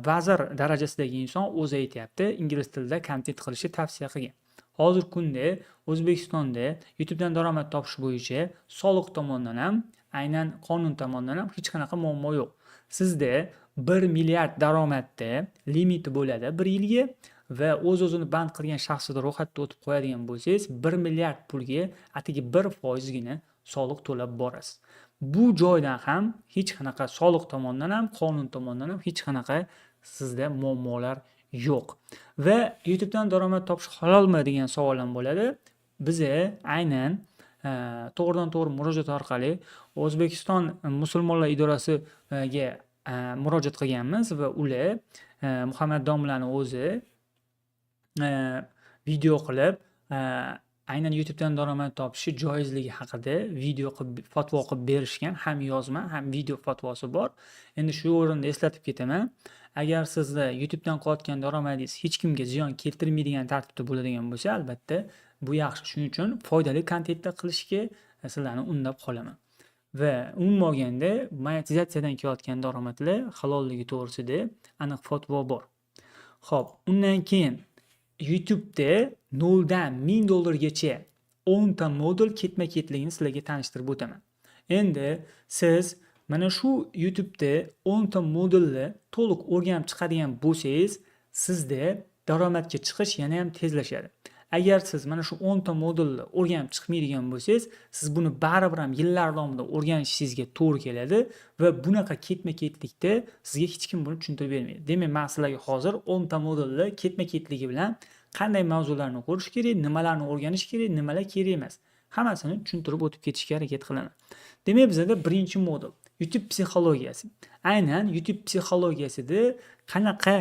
vazir darajasidagi inson o'zi aytyapti, ingliz tilida kontent qilishni tavsiya qilgan. Hozirgi kunda O'zbekistonda YouTube'dan daromad topish bo'yicha soliq tomonidan ham, aynan qonun tomonidan ham hech qanaqa muammo yo'q. Sizda 1 milliard daromadda limiti bo'ladi 1 yilga va o'z-o'zini band qilgan shaxsida ro'yxatdan o'tib qo'yadigan bo'lsangiz, 1 milliard pulga atigi 1% gina soliq to'lab borasiz. Bu joydan ham hech qanaqa soliq tomonidan ham, qonun tomonidan ham hech qanaqa sizda muammolar yo'q. Va YouTube'dan daromad topish halolmi degan savol ham bo'ladi. Biza aynan to'g'ridan-to'g'ri murojaat orqali O'zbekiston musulmonlar idorasiga murojaat qilganmiz va ular, Muhammad domlani o'zi video qilib, aynan YouTube'dan daromad topishi joizligi haqida video qilib, fatvo qilib berishgan. Ham yozma, ham video fatvosi bor. Endi shu o'rinda eslatib ketaman. Agar sizni YouTube'dan qilayotgan daromadingiz hech kimga ziyon keltirmaydigan tartibda bo'ladigan bo'lsa, albatta bu yaxshi. Shuning uchun foydali kontentlar qilishga sizlarni undab qolaman. Va umuman olganda monetizatsiyadan kelayotgan daromadlar halolligi to'g'risida aniq fatvo bor. Xo'p, undan keyin YouTube'da 0 dan 1000 dollargacha 10 ta modul ketma-ketligini sizlarga tanishtirib o'taman. Endi siz mana shu YouTube'da 10 ta modulni to'liq o'rganib chiqadigan bo'lsangiz, sizda daromadga chiqish yana ham tezlashadi. Agar siz mana shu 10 ta modulni o'rganib chiqmaydigan bo'lsangiz, siz buni baribir ham yillar davomida o'rganishingizga to'g'ri keladi va bunaqa ketma-ketlikda sizga hech kim buni tushuntirib bermaydi. Demak, men sizlarga hozir 10 ta modulni ketma-ketligi bilan qanday mavzularni ko'rish kerak, nimalarni o'rganish kerak, nimalar kerak emas, hammasini tushuntirib o'tib ketishga harakat qilaman. Demak, bizada birinchi modul YouTube psixologiyasi. Aynan YouTube psixologiyasida qanaqa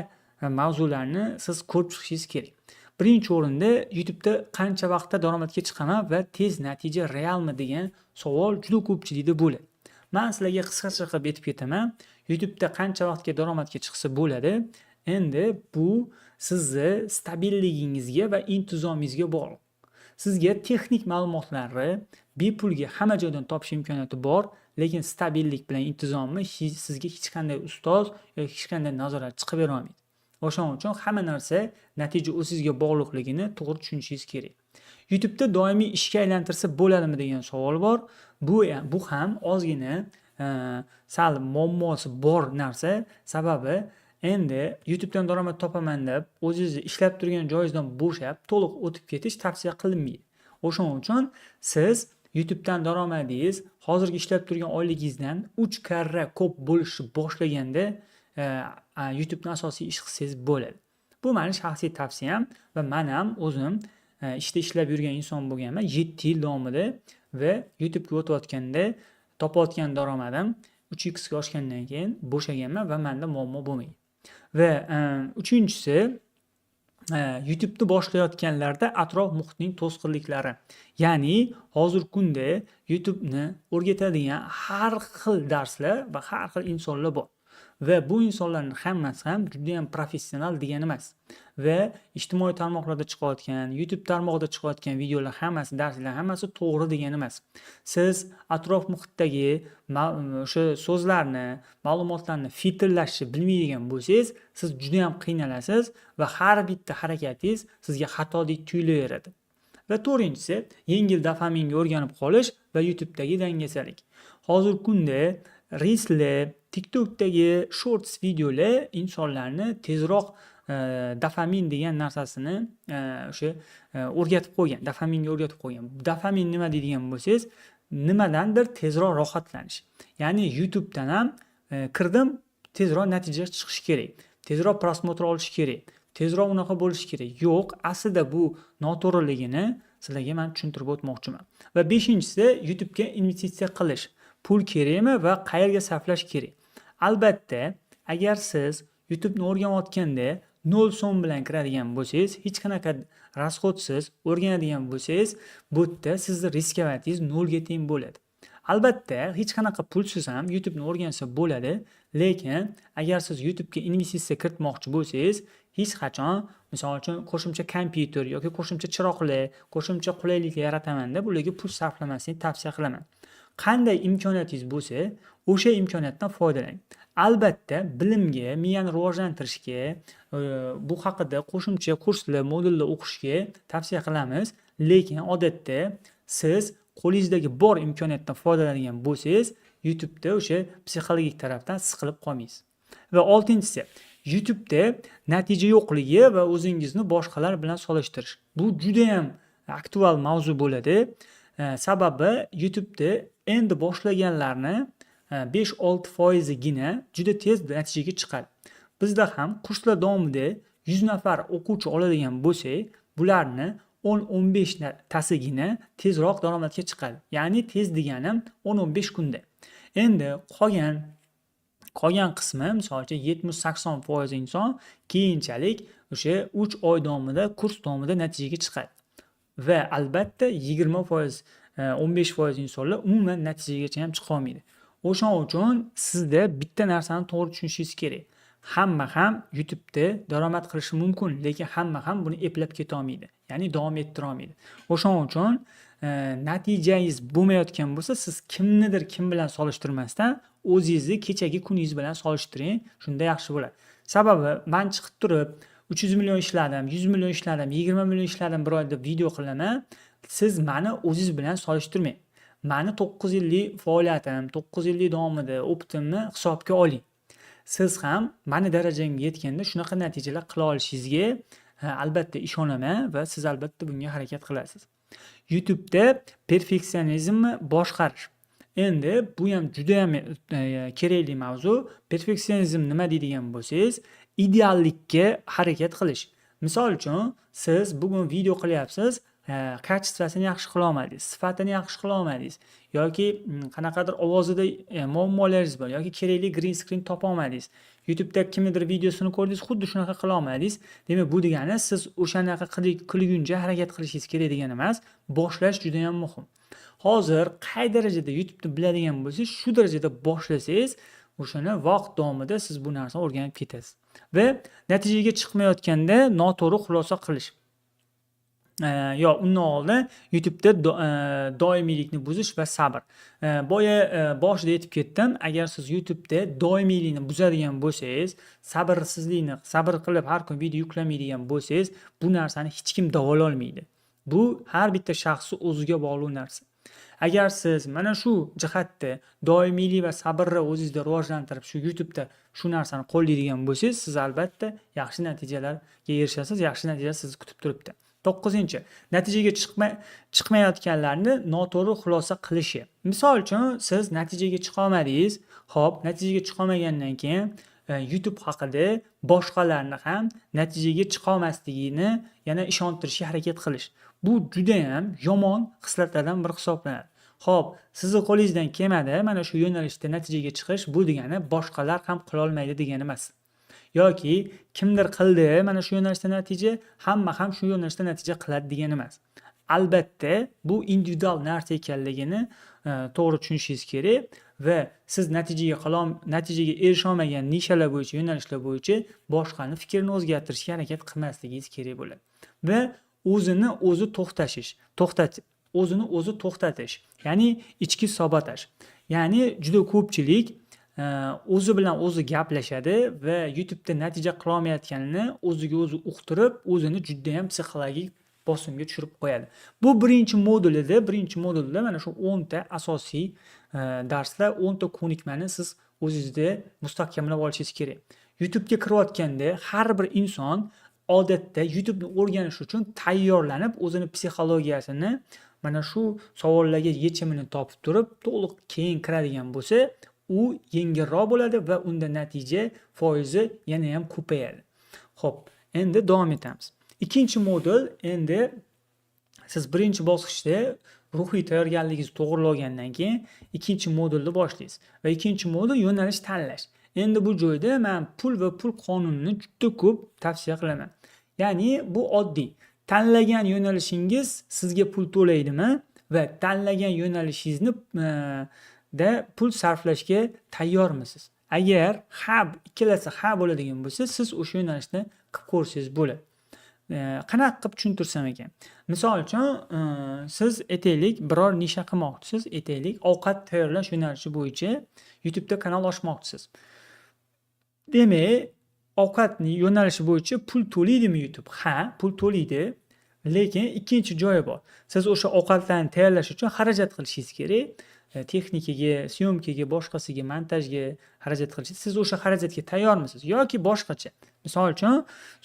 mavzularni siz ko'rib chiqishingiz kerak. Birinchi o'rinda YouTube'da qancha vaqtda daromadga chiqaman va tez natija realmi degan savol juda ko'pchilikda bo'ladi. Men sizlarga qisqacha qilib aytib ketaman. YouTube'da qancha vaqtga daromadga chiqsa bo'ladi? Endi bu sizni stabilligingizga va intizomingizga bog'liq. Sizga texnik ma'lumotlarni bepulga hamma joydan topish imkoniyati bor, lekin stabillik bilan intizomni sizga hech qanday ustoz yoki hech qanday nazoratchi qilib bera olmaydi. O'shaning uchun hamma narsa natija o'zingizga bog'liqligini to'g'ri tushunishingiz kerak. YouTube'da doimiy ishga aylantirsa bo'ladimi degan savol bor. Bu ham ozgina sal muammosi bor narsa. Sababi endi YouTube'dan daromad topaman deb o'zingizni ishlab turgan joyingizdan bo'shab, to'liq o'tib ketish tavsiya qilinmaydi. O'shaning uchun siz YouTube'dan daromadingiz hozirgi ishlab turgan oyligingizdan 3 karra ko'p bo'lishni boshlaganda YouTube'ni asosiy ish qilsangiz bo'ladi. Bu mani shaxsiy tavsiyam va men ham o'zim ishda ishlab yurgan inson bo'lganman 7 yil davomida va YouTube'ga o'tayotganda topayotgan daromadim 3x ga oshgandan keyin bo'shaganman va menda muammo bo'lmagan. Va uchinchisi, YouTube'ni boshlayotganlarda atrof muhitning to'sqinliklari. Ya'ni hozirgi kunda YouTube'ni o'rgatadigan har xil darslar va har xil insonlar bor. Va bu insonlarning hammasi ham judayam professional degani emas. Va ijtimoiy tarmoqlarda chiqayotgan, YouTube tarmog'ida chiqayotgan videolar hammasi, darslar hammasi to'g'ri degani emas. Siz atrof muhitdagi o'sha so'zlarni, ma'lumotlarni filtrlashni bilmaydigan bo'lsangiz, siz judayam qiynalasiz va har bitta harakatingiz sizga xatodek tuyulaveradi. Va to'rtinchisi, yengil dopaminga o'rganib qolish va YouTube'dagi dangasalik. Hozirgi kunda Reelslar, TikTokdagi shorts videolar insonlarni tezroq Dopamin degan narsasini o'sha o'rgatib qo'ygan, dopaminga o'rgatib qo'ygan. Dopamin nima deydigan bo'lsangiz, nimadandir tezroq rohatlanish. Ya'ni YouTubedan ham kirdim, tezroq natija chiqishi kerak, tezroq просмотр olish kerak, tezroq unaqa bo'lishi kerak. Yo'q, aslida bu noto'g'riligini sizlarga man tushuntirib o'tmoqchiman. Va beshinchisi, YouTubega investitsiya qilish. Pul kerakmi va qayerga sarflash kerak? Albatta, agar siz YouTubeni o'rganayotganda 0 so'm bilan kiradigan bo'lsangiz, hech qanaqa расход siz o'rganadigan bo'lsangiz, bu yerda sizni riskavantingiz nolga teng bo'ladi. Albatta, hech qanaqa pulsiz ham YouTubeni o'rgansa bo'ladi, lekin agar siz YouTubega investitsiya kiritmoqchi bo'lsangiz, hech qachon, misol uchun, qo'shimcha kompyuter yoki qo'shimcha chiroqlar, qo'shimcha qulayliklar yarataman deb ularga pul sarflamaslikni tavsiya qilaman. Qanday imkoniyatingiz bo'lsa, o'sha imkoniyatdan foydalaning. Albatta, bilimga, miyani rivojlantirishga, bu haqida qo'shimcha kurslar, modullar o'qishga tavsiya qilamiz, lekin odatda siz qo'lingizdagi bor imkoniyatdan foydalanadigan bo'lsangiz, YouTubeda o'sha psixologik tarafdan siqilib qolmaysiz. Va oltinchisi, YouTubeda natija yo'qligi va o'zingizni boshqalar bilan solishtirish. Bu judayam aktual mavzu bo'ladi. Sababi YouTubeda endi boshlaganlarni 5-6 foizigina juda tez natijaga chiqadi. Bizda ham kurslar davomida 100 nafar o'quvchi oladigan bo'lsak, bularni 10-15 tasigina tezroq daromadga chiqadi. Ya'ni tez deganim 10-15 kunda. Endi qolgan qismi, misol uchun, 70-80% inson keyinchalik o'sha 3 oy davomida, kurs davomida natijaga chiqadi. Va albatta 20%, 15% insonlar umuman natijagacha ham chiqa olmaydi. O'shaning uchun sizda bitta narsani to'g'ri tushunishingiz kerak. Hamma ham YouTubeda daromad qilishi mumkin, lekin hamma ham buni eplab ketolmaydi. Ya'ni davom ettira olmaydi. O'shaning uchun natijangiz bo'lmayotgan bo'lsa, siz kimnidir kim bilan solishtirmasdan, o'zingizni kechagi kuningiz bilan solishtiring, shunda yaxshi bo'ladi. Sababi man chiqib turib 300 million ishladim, 100 million ishladim, 20 million ishladim bir oyda deb video qilaman. Siz mani o'zingiz bilan solishtirmang. Mani 9 yillik faoliyatim, 9 yillik davomida опыт imni hisobga oling. Siz ham mani darajamga yetganda shunaqa natijalar qila olishingizga albatta ishonaman va siz albatta bunga harakat qilasiz. YouTube'da perfeksionizmni boshqarish. Endi bu ham judayam kerakli mavzu. Perfeksionizm nima deydigan bo'lsangiz, ideallikka harakat qilish. Misol uchun, siz bugun video qilyapsiz, качество sini yaxshi qila olmadingiz, sifatini yaxshi qila olmadingiz yoki qanaqadir ovozida muammolaringiz bor yoki kerakli green screen topa olmadingiz. YouTube'da kimnidir videosini ko'rdingiz, xuddi shunaqa qila olmadingiz. Demak, bu degani siz o'shanaqa qilguncha harakat qilishingiz kerak degani emas, boshlash juda ham muhim. Hozir qay darajada YouTube'ni biladigan bo'lsangiz, shu darajada boshlasangiz, o'shani vaqt davomida siz bu narsani o'rganib ketasiz. Va natijaga chiqmayotganda noto'g'ri xulosa qilish. Yo undan oldin YouTube'da doimiylikni buzish va sabr. Boya boshida aytib ketdim, agar siz YouTube'da doimiylikni buzadigan bo'lsangiz, sabrsizlikni, sabr qilib har kun video yuklamaydigan bo'lsangiz, bu narsani hech kim davololmaydi. Bu har bitta shaxsni o'ziga bog'liq narsa. Agar siz mana shu jihatda doimiylik va sabrni o'zingizda rivojlantirib, shu YouTube'da shu narsani qo'llaydigan bo'lsangiz, siz albatta yaxshi natijalarga erishasiz, yaxshi natijalar sizni kutib turibdi. To'qqizinchi, natijaga chiqmayotganlarni noto'g'ri xulosa qilishi. Misol uchun, siz natijaga chiqa olmadingiz. Xo'p, natijaga chiqolmagandan keyin YouTube haqida boshqalarni ham natijaga chiqolmasligini yana ishontirishga harakat qilish. Bu judayam yomon xislatlardan biri hisoblanadi. Xo'p, sizni qo'lingizdan kelmadi mana shu yo'nalishda natijaga chiqish, bu degani boshqalar ham qilolmaydi degani emas. Yoki kimdir qildi mana shu yo'nalishda natija, hamma ham shu yo'nalishda natija qiladi degani emas. Albatta, bu individual narsa ekanligini to'g'ri tushunishingiz kerak va siz natijaga erisha olmagan nishalar bo'yicha, yo'nalishlar bo'yicha boshqani fikrini o'zgartirishga harakat qilmasligingiz kerak bo'ladi. Va o'zini o'zi to'xtashish, to'xtat o'zini o'zi to'xtatish, ya'ni ichki sabotaj. Ya'ni juda ko'pchilik o'zi bilan o'zi gaplashadi va YouTube'da natija qilolmayotganini o'ziga o'zi uqtirib, o'zini judayam psixologik bosimga tushirib qo'yadi. Bu birinchi modul edi. Birinchi modulda mana shu 10 ta asosiy darslar, 10 ta ko'nikmani siz o'zingizda mustahkamlab olishingiz kerak. YouTube'ga kirayotganda har bir inson odatda YouTube'ni o'rganish uchun tayyorlanib, o'zini psixologiyasini mana shu savollarga yechimini topib turib, to'liq keyin kiradigan bo'lsa, u yengilroq bo'ladi va unda natija foizi yana ham ko'payadi. Xo'p, endi davom etamiz. Ikkinchi modul. Endi siz birinchi bosqichda ruhiy tayyorgarligingizni to'g'irlagandan keyin ikkinchi modulni boshlaysiz va ikkinchi modul yo'nalish tanlash. Endi bu joyda man pul va pul qonunini juda ko'p tavsiya qilaman. Ya'ni bu oddiy. Tanlagan yo'nalishingiz sizga pul to'laydimi va tanlagan yo'nalishingizni da pul sarflashga tayyormisiz? Agar ha, ikkalasi ha bo'ladigan bo'lsa, siz o'sha yo'nalishni qilib ko'rsangiz bo'ladi. Qanaqa qilib tushuntirsam ekan? Misol uchun, siz, aytaylik, biror nisha qilmoqchisiz, aytaylik, ovqat tayyorlash yo'nalishi bo'yicha YouTube'da kanal ochmoqchisiz. Demak, ovqat yo'nalishi bo'yicha pul to'laydimi YouTube? Ha, pul to'laydi. Lekin ikkinchi joyi bor. Siz o'sha ovqatlarni tayyorlash uchun xarajat qilishingiz kerak. Texnikaga, съёмка ga, boshqasiga, montajga xarajat qilishingiz. Siz o'sha xarajatga tayyormisiz yoki boshqacha? Misol uchun,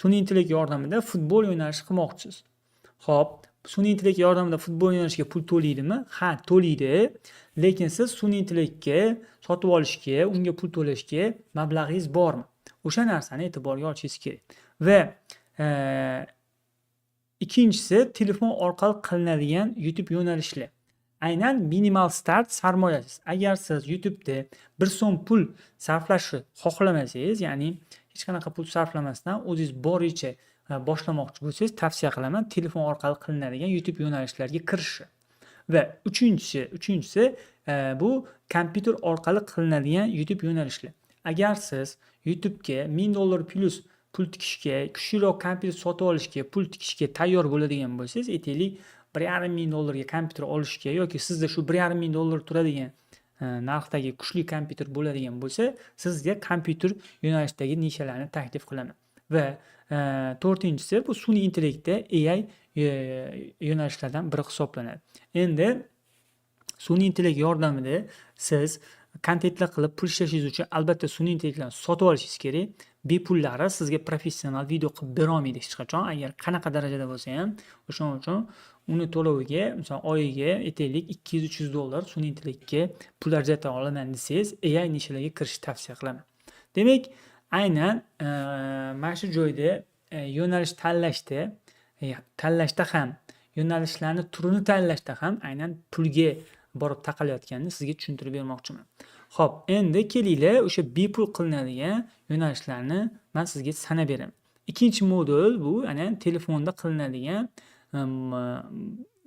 sun'iy intellekt yordamida futbol yo'nalishi qilmoqchisiz. Xo'p, sun'iy intellekt yordamida futbol yo'nalishiga pul to'laydimi? Ha, to'laydi. Lekin siz sun'iy intellektga sotib olishga, unga pul to'lashga mablag'ingiz bormi? O'sha narsani e'tiborga olishingiz kerak. Va ikkinchisi, telefon orqali qilinadigan YouTube yo'nalishlar. Aynan minimal start sarmoyasiz. Agar siz YouTube'da 1 so'm pul sarflashni xohlamasangiz, ya'ni hech qanaqa pul sarflamasdan o'zingiz boricha boshlamoqchi bo'lsangiz, tavsiya qilaman telefon orqali qilinadigan YouTube yo'nalishlariga kirishni. Va uchinchisi, bu kompyuter orqali qilinadigan YouTube yo'nalishlar. Agar siz YouTube'ga $1000 plyus pul tikishga, kuchliroq kompyuter sotib olishga, pul tikishga tayyor bo'ladigan bo'lsangiz, aytaylik, $1500 ga kompyuter olishga yoki sizda shu $1500 turadigan narxdagi kuchli kompyuter bo'ladigan bo'lsa, sizga kompyuter yo'nalishidagi nishalarni taklif qilaman. Va to'rtinchisi, bu sun'iy intellektda AI yo'nalishlardan biri hisoblanadi. Endi sun'iy intellekt yordamida siz kontentlar qilib pul ishlashingiz uchun albatta sun'iy intellektlarni sotib olishingiz kerak. Bepullari sizga professional video qilib berolmaydi hech qachon, agar qanaqa darajada bo'lsa ham. O'shaning uchun uni to'loviga, misol, oyiga, aytaylik, 200-300 dollar sun'iy intellektga pul ajrata olaman desangiz, AI nishalarga kirishni tavsiya qilaman. Demak, aynan mana shu joyda yo'nalish tanlashda ham, yo'nalishlarni turini tanlashda ham aynan pulga borib taqalayotganini sizga tushuntirib bermoqchiman. Xo'p, endi kelinglar, o'sha bepul qilinadigan yo'nalishlarni man sizga sanab beraman. Ikkinchi modul bu ana telefonda qilinadigan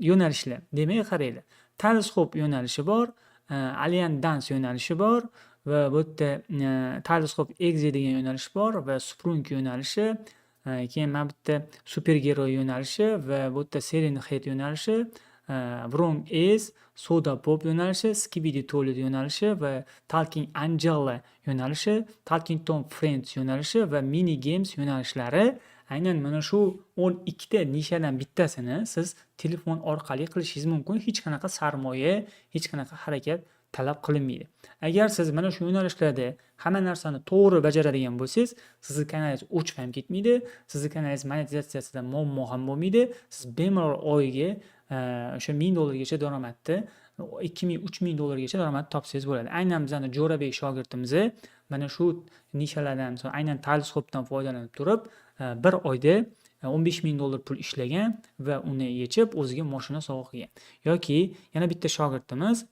yo'nalishlar. Demak, qaranglar. Tales Hope yo'nalishi bor, Alien Dance yo'nalishi bor va bu yerda Tales Hope Exe degan yo'nalish bor va Sprunk yo'nalishi, keyin mana bu yerda Supergeroy yo'nalishi va bu yerda Siren Head yo'nalishi, Wrong Ace, Soda Pop yo'nalishi, Skibidi Toilet yo'nalishi va Talking Angela yo'nalishi, Talking Tom Friends yo'nalishi va Mini Games yo'nalishlari. Aynan mana shu 12 ta nishadan bittasini siz telefon orqali qilishingiz mumkin. Hech qanaqa sarmoya, hech qanaqa harakat talab qilinmaydi. Agar siz mana shu yo'nalishlarda hamma narsani to'g'ri bajaradigan bo'lsangiz, sizni kanalingiz o'chib ham ketmaydi, sizni kanalingiz monetizatsiyasida muammo ham bo'lmaydi. Siz bemalol oyiga o'sha 1000 dollargacha daromadni, 2000, 3000 dollargacha daromad topsangiz bo'ladi. Aynan bizani Jo'rabek shogirdimiz mana shu nishalardan, misol, aynan Tales Hope'dan foydalanib turib, bir oyda 15 ming dollar pul ishlagan va uni yechib, o'ziga moshina sovg'a qilgan. Yoki yana bitta shogirdimiz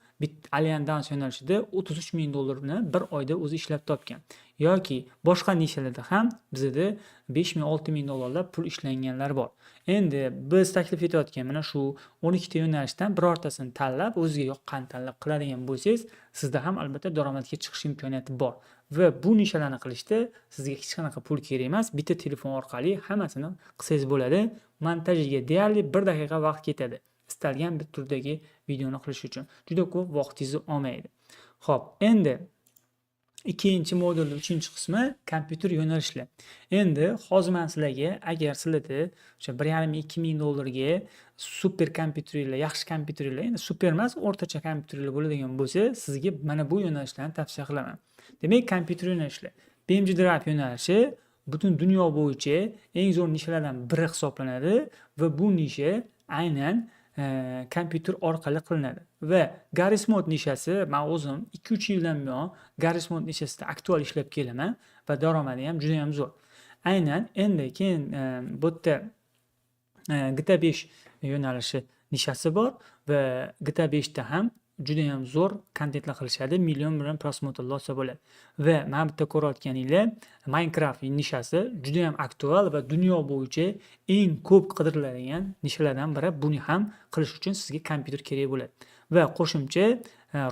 Alien Dance yo'nalishida 33 ming dollarni bir oyda o'zi ishlab topgan. Yoki boshqa nishalarda ham bizada 5 ming, 6 ming dollarlab pul ishlanganlar bor. Endi biz taklif etayotgan mana shu 12 ta yo'nalishdan birortasini tanlab, o'zizga yoqqanini tanlab qiladigan bo'lsangiz, sizda ham albatta daromadga chiqish imkoniyati bor. Va bu nishalarni qilishda sizga hech qanaqa pul kerak emas. Bitta telefon orqali hammasini qilsangiz bo'ladi. Montajiga deyarli 1 daqiqa vaqt ketadi. Istalgan bir turdagi videoni qilish uchun. Juda ko'p vaqtingizni olmaydi. Xo'p, endi ikkinchi modulning uchinchi qismi kompyuter yo'nalishlar. Endi hozir men sizlarga, agar sizlarda o'sha 1,5-2 ming dollarga super kompyuteringlar, yaxshi kompyuteringlar, endi super emas, o'rtacha kompyuteringlar bo'ladigan bo'lsa, sizga mana bu yo'nalishlarni tavsiya qilaman. Demak, kompyuter yo'nalishlar. BeamNG Drive yo'nalishi butun dunyo bo'yicha eng zo'r nishalardan biri hisoblanadi va bu nisha aynan kompyuter orqali qilinadi. Va Garry's Mod nishasi, men o'zim 2-3 yildan buyon Garry's Mod nishasida aktual ishlab kelaman va daromadi ham juda ham zo'r. Aynan endi keyin bu yerda GTA 5 yo'nalishi nishasi bor va GTA 5 da ham judayam zo'r kontentlar qilishadi, million bilan просмотр lar olsa bo'ladi. Va mana bu yerda ko'rayotganinglar, Minecraft nishasi judayam aktual va dunyo bo'yicha eng ko'p qidiriladigan nishalardan biri. Buni ham qilish uchun sizga kompyuter kerak bo'ladi. Va qo'shimcha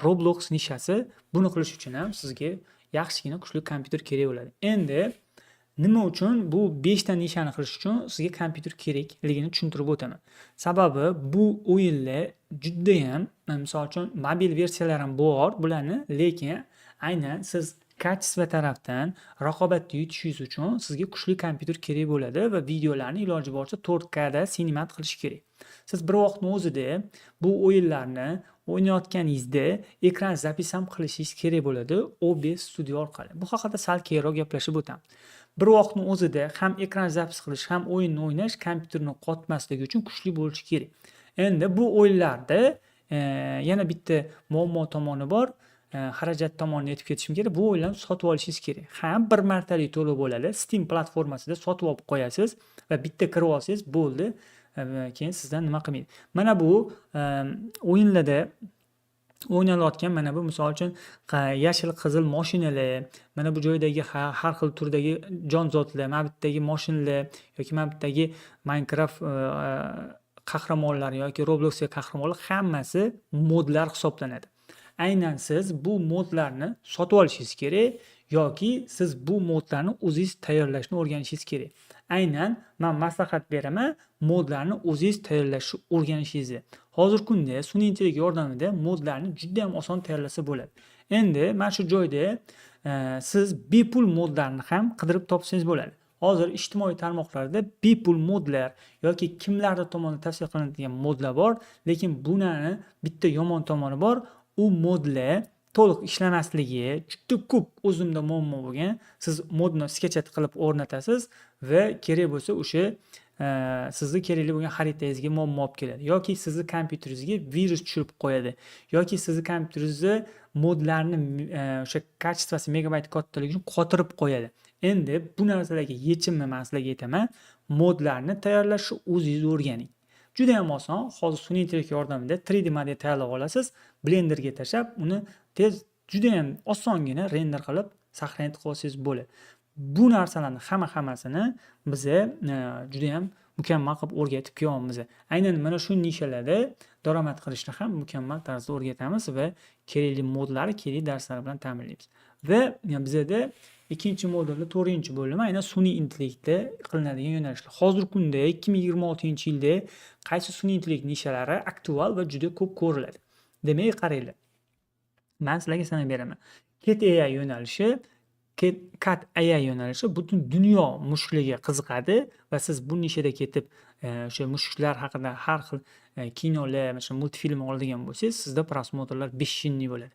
Roblox nishasi, buni qilish uchun ham sizga yaxshigina kuchli kompyuter kerak bo'ladi. Endi nima uchun bu 5 ta nishani qilish uchun sizga kompyuter kerakligini tushuntirib o'taman. Sababi bu o'yinlar judayam, misol uchun, mobil versiyalari ham bor bularni, lekin aynan siz качество tarafdan raqobatda yutishingiz uchun sizga kuchli kompyuter kerak bo'ladi va videolarni iloji boricha 4K da снимать qilish kerak. Siz bir vaqtni o'zida bu o'yinlarni o'ynayotganingizda ekran запись ham qilishingiz kerak bo'ladi OBS Studio orqali. Bu haqida sal keyinroq gaplashib o'tamiz. Bir vaqtni o'zida ham ekran запись qilish, ham o'yinni o'ynash kompyuterni qotmasligi uchun kuchli bo'lishi kerak. Endi bu o'yinlarda yana bitta muammo tomoni bor. Xarajat tomonini aytib ketishim kerak. Bu o'yinlarni sotib olishingiz kerak. Ha, bir martalik to'lov bo'ladi. Steam platformasida sotib olib qo'yasiz va bitta kirib olsangiz bo'ldi. Keyin sizdan nima qilmaydi. Mana bu o'yinlarda o'ynalayotgan mana bu, misol uchun, yashil, qizil moshinalar, mana bu joydagi har xil turdagi jonzotlar, mana bu yerdagi moshinalar yoki mana bu yerdagi Minecraft qahramonlari yoki Robloxdagi qahramonlar, hammasi modlar hisoblanadi. Aynan siz bu modlarni sotib olishingiz kerak yoki siz bu modlarni o'zingiz tayyorlashni o'rganishingiz kerak. Aynan man maslahat beraman modlarni o'zingiz tayyorlashni o'rganishingizni. Hozirgi kunda sun'iy intellekt yordamida modlarni juda ham oson tayyorlasa bo'ladi. Endi mana shu joyda siz bepul modlarni ham qidirib topsangiz bo'ladi. Hozir ijtimoiy tarmoqlarda bepul modlar yoki kimlardir tomonidan tavsiya qilinadigan modlar bor, lekin bularni bitta yomon tomoni bor. U modlar to'liq ishlamasligi, juda ko'p o'zimda muammo bo'lgan. Siz modni скачать qilib o'rnatasiz va kerak bo'lsa o'sha sizni kerakli bo'lgan xaritangizga muammo olib keladi yoki sizni kompyuteringizga virus tushirib qo'yadi yoki sizni kompyuteringizni modlarni o'sha качество si, megabayt kattaligi uchun qotirib qo'yadi. Endi bu narsalarga yechimni man sizlarga aytaman. Modlarni tayyorlashni o'zingiz o'rganing. Juda ham oson. Hozir sun'iy intellekt yordamida 3D model tayyorlab olasiz, Blenderga tashlab, uni tez, juda ham osongina render qilib, сохранить qilib olsangiz bo'ladi. Bu narsalarni hamma-hammasini biza juda ham mukammal qilib o'rgatib kelyapmiz. Aynan mana shu nishalarda daromad qilishni ham mukammal tarzda o'rgatamiz va kerakli modlarni kerakli darslar bilan ta'minlaymiz. Va bizada ikkinchi modulda 4-bo'limi aynan sun'iy intellektda qilinadigan yo'nalishlar. Hozirgi kunda, 2026-yilda qaysi sun'iy intellekt nishalari aktual va juda ko'p ko'riladi? Demak, qaranglar. Man sizlarga sanab beraman. Cat AI yo'nalishi, Cat AI yo'nalishi butun dunyo mushuklarga qiziqadi va siz bu nishada ketib, o'sha mushuklar haqida har xil kinolar, mana shu multfilm oladigan bo'lsangiz, sizda просмотр lar бешеный bo'ladi.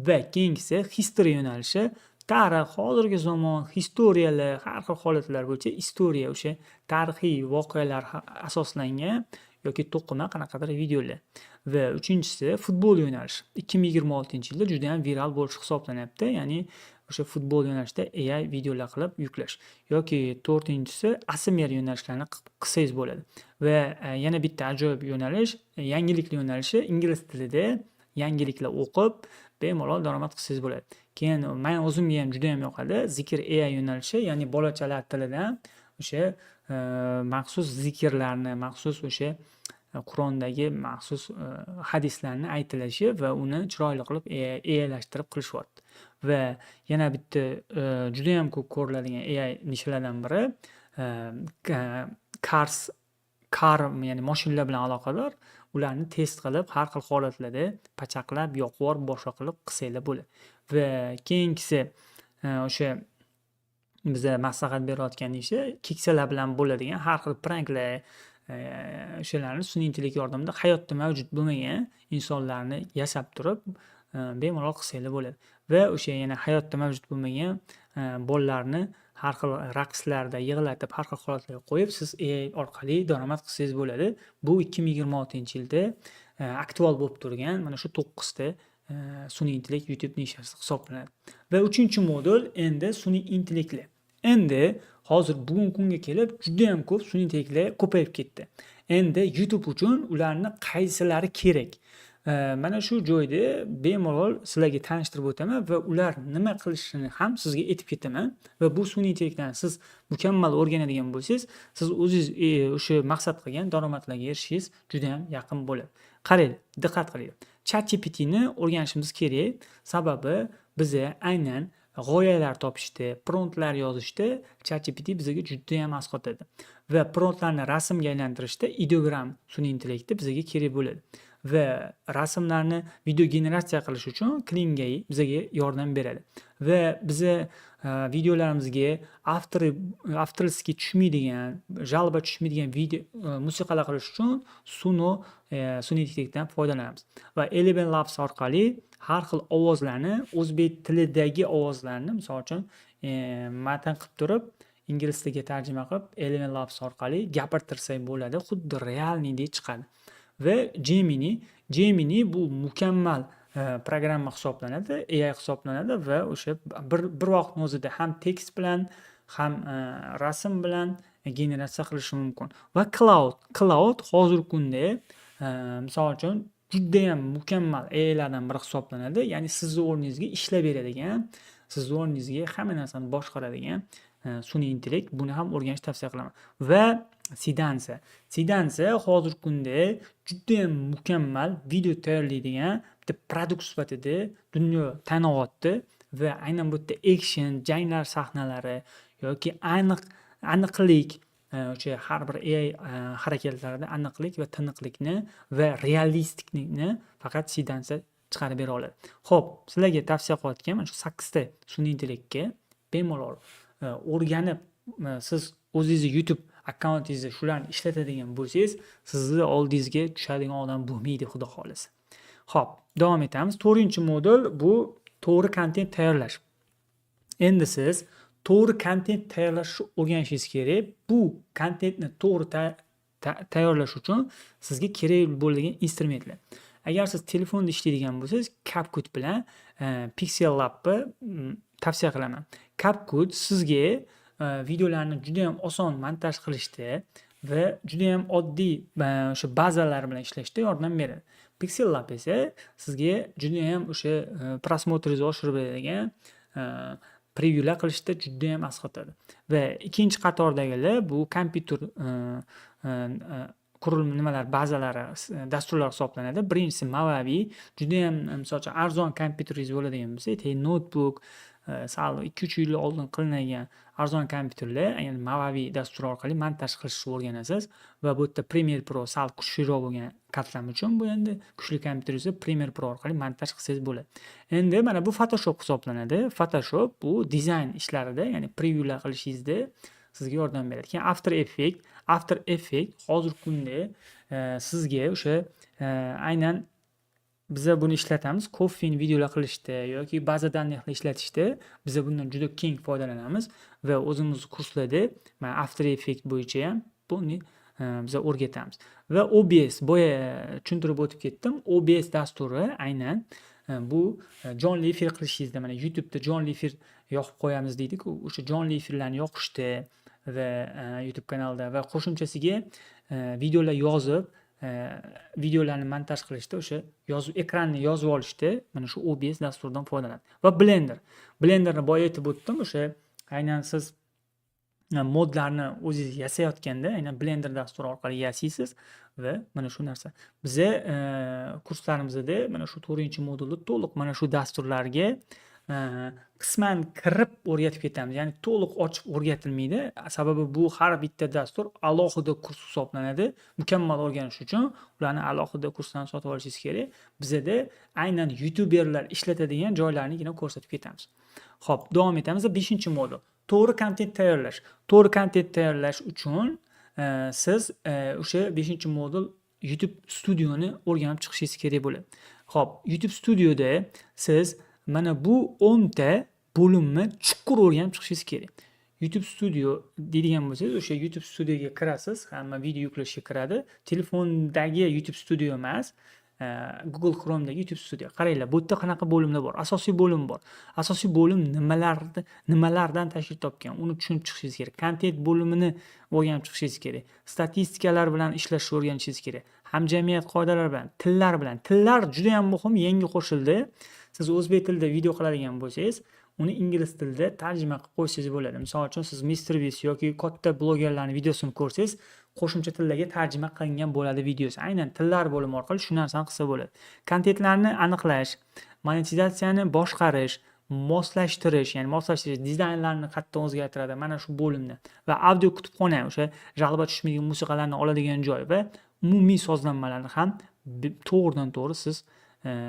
Va keyingisi history yo'nalishi, tarix, hozirgi zamon, история lar, har xil holatlar bo'yicha история, o'sha tarixiy voqealar asoslangan yoki to'qima qanaqadir videolar. Va uchinchisi futbol yo'nalishi. 2026-yilda juda ham viral bo'lishi hisoblanyapti. Ya'ni o'sha futbol yo'nalishida AI videolar qilib yuklash. Yoki to'rtinchisi ASMR yo'nalishlarini qilsangiz bo'ladi. Va yana bitta ajoyib yo'nalish, yangiliklar yo'nalishi, ingliz tilida yangiliklar o'qib, bemalol daromad qilsangiz bo'ladi. Keyin men o'zimga ham juda ham yoqadi zikr AI yo'nalishi, ya'ni bolachalar tilidan o'sha maxsus zikrlarni, maxsus o'sha Qur'ondagi maxsus hadislarni aytilishi va uni chiroyli qilib AIlashtirib qilishyapti. Va yana bitta judayam ko'p ko'riladigan AI nishalardan biri cars, car, ya'ni mashinalar bilan aloqador. Ularni test qilib, har xil holatlarda pachaqlab, yoqib yuborib, boshqa qilib qilsanglar bo'ladi. Va keyingisi o'sha biza maslahat berayotgan ishi, keksalar bilan bo'ladigan har xil pranklar, o'shalarni sun'iy intellekt yordamida hayotda mavjud bo'lmagan insonlarni yasab turib, bemalol qilsanglar bo'ladi. Va o'sha yana hayotda mavjud bo'lmagan Bolalarni har xil raqslarda yig'latib, har xil holatlarga qo'yib, siz AI orqali daromad qilsangiz bo'ladi. Bu 2026-yilda aktual bo'lib turgan mana shu to'qqizta sun'iy intellekt YouTube nishasi hisoblanadi. Va uchinchi modul endi sun'iy intellektlar. Endi hozir bugungi kunga kelib judayam ko'p sun'iy intellektlar ko'payib ketdi. Endi YouTube uchun ularni qaysilari kerak? Mana shu joyda bemalol sizlarga tanishtirib o'taman va ular nima qilishini ham sizga aytib ketaman va bu sun'iy intellektlarni siz mukammal o'rganadigan bo'lsangiz, siz o'zingiz o'sha maqsad qilgan daromadlarga erishishingiz judayam yaqin bo'ladi. Qaranglar, diqqat qilinglar. ChatGPTni o'rganishimiz kerak, sababi biza aynan g'oyalar topishda, promptlar yozishda ChatGPT bizga judayam asqotadi va promptlarni rasmga aylantirishda Ideogram sun'iy intellekti bizga kerak bo'ladi va rasmlarni video generatsiya qilish uchun Kling AI bizga yordam beradi va biza videolarimizga авторский tushmaydigan, жалоба tushmaydigan video musiqalar qilish uchun Suno sun'iy intellektdan foydalanamiz va Eleven Labs orqali har xil ovozlarni, o'zbek tilidagi ovozlarni, misol uchun, matn qilib turib, ingliz tiliga tarjima qilib, Eleven Labs orqali gapirtirsak bo'ladi, xuddi реальный dek chiqadi. Va Gemini. Gemini bu mukammal programma hisoblanadi, AI hisoblanadi va o'sha bir vaqtni o'zida ham tekst bilan, ham rasm bilan generatsiya qilishi mumkin. Va Claude. Claude hozirgi kunda, misol uchun, judayam mukammal AIlardan biri hisoblanadi. Ya'ni sizni o'rningizga ishlab beradigan, sizni o'rningizga hamma narsani boshqaradigan sun'iy intellekt. Buni ham o'rganishni tavsiya qilaman. Va Seedance. Seedance hozirgi kunda judayam mukammal video tayyorlaydigan bitta продукт sifatida dunyo tanyapti va aynan bu yerda action, janglar sahnalari yoki aniqlik, o'sha har bir AI harakatlarida aniqlik va tiniqlikni va realistiklikni faqat Seedance chiqarib bera oladi. Xo'p, sizlarga tavsiya qilayotgan mana shu sakkizta sun'iy intellektga bemalol o'rganib, siz o'zingizni YouTube akkauntingizda shularni ishlatadigan bo'lsangiz, sizni oldingizga tushadigan odam bo'lmaydi, xudo xohlasa. Xo'p, davom etamiz. To'rtinchi modul bu to'g'ri kontent tayyorlash. Endi siz to'g'ri kontent tayyorlashni o'rganishingiz kerak. Bu kontentni to'g'ri tayyorlash uchun sizga kerak bo'ladigan instrumentlar. Agar siz telefonda ishlaydigan bo'lsangiz, CapCut bilan Pixel Lab'ni tavsiya qilaman. CapCut sizga videolarni judayam oson montaj qilishda va judayam oddiy o'sha bazalar bilan ishlashda yordam beradi. Pixel Lab esa sizga judayam o'sha просмотр ingizni oshirib beradigan prevyular qilishda judayam asqotadi. Va ikkinchi qatordagilar bu kompyuter qurilma nimalar bazalari, dasturlar hisoblanadi. Birinchisi Movavi. Judayam, misol uchun, arzon kompyuteringiz bo'ladigan bo'lsa, aytaylik, noutbuk, sal 2-3 yil oldin qilinadigan arzon kompyuterlar, ya'ni Movavi dasturi orqali montaj qilishni o'rganasiz va bu yerda Premiere Pro sal kuchliroq bo'lgan qatlam uchun bu endi kuchli kompyuteringizda Premiere Pro orqali montaj qilsangiz bo'ladi. Endi mana bu Photoshop hisoblanadi. Photoshop bu dizayn ishlarida, ya'ni prevyular qilishingizda sizga yordam beradi. Keyin After Effects. After Effects hozirgi kunda sizga o'sha aynan biza buni ishlatamiz кофейный videolar qilishda yoki база данных ishlatishda. Biza bundan juda keng foydalanamiz va o'zimizni kurslarda mana After Effects bo'yicha ham buni biza o'rgatamiz. Va OBS, boya tushuntirib o'tib ketdim. OBS dasturi aynan bu jonli efir qilishingizda, mana YouTube'da jonli efir yoqib qo'yamiz deydiku, o'sha jonli efirlarni yoqishda va YouTube kanalida va qo'shimchasiga videolar yozib, videolarni montaj qilishda, o'sha yozuv ekranni yozib olishda mana shu OBS dasturidan foydalanadi. Va Blender. Blenderni boya aytib o'tdim, o'sha aynan siz modlarni o'zingiz yasayotganda aynan Blender dasturi orqali yasaysiz va mana shu narsa. Biza kurslarimizda mana shu to'rtinchi modulda to'liq mana shu dasturlarga qisman kirib o'rgatib ketamiz. Ya'ni to'liq ochib o'rgatilmaydi. Sababi bu har bitta dastur alohida kurs hisoblanadi. Mukammal o'rganish uchun ularni alohida kursdan sotib olishingiz kerak. Bizada aynan youtuberlar ishlatadigan joylarnigina ko'rsatib ketamiz. Xo'p, davom etamiz. 5-modul. To'g'ri kontent tayyorlash. To'g'ri kontent tayyorlash uchun siz o'sha 5-modul YouTube Studioni o'rganib chiqishingiz kerak bo'ladi. Xo'p, YouTube Studioda siz mana bu 10 ta bo'limni chuqur o'rganib chiqishingiz kerak. YouTube Studio deydigan bo'lsangiz, o'sha YouTube Studioga kirasiz, hamma video yuklashga kiradi. Telefondagi YouTube Studio emas, Google Chrome'dagi YouTube Studio. Qaranglar, bu yerda qanaqa bo'limlar bor? Asosiy bo'lim bor. Asosiy bo'lim nimalardan tashkil topgan, uni tushunib chiqishingiz kerak. Kontent bo'limini o'rganib chiqishingiz kerak. Statistikalar bilan ishlashni o'rganishingiz kerak. Hamjamiyat qoidalari bilan, tillar bilan. Tillar juda ham muhim, yangi qo'shildi. Siz o'zbek tilida video qiladigan bo'lsangiz, uni ingliz tilida tarjima qilib qo'ysangiz bo'ladi. Misol uchun, siz MrBeast yoki katta blogerlarning videosini ko'rsangiz, qo'shimcha tillarga tarjima qilingan bo'ladi videosi. Aynan tillar bo'limi orqali shu narsani qilsa bo'ladi. Kontentlarni aniqlash, monetizatsiyani boshqarish, moslashtirish, ya'ni moslashtirish, dizaynlarni qattiq o'zgartiradi mana shu bo'limda va audio kutubxona, o'sha жалоба tushmaydigan musiqalarni oladigan joy va umumiy sozlanmalarni ham to'g'ridan to'g'ri siz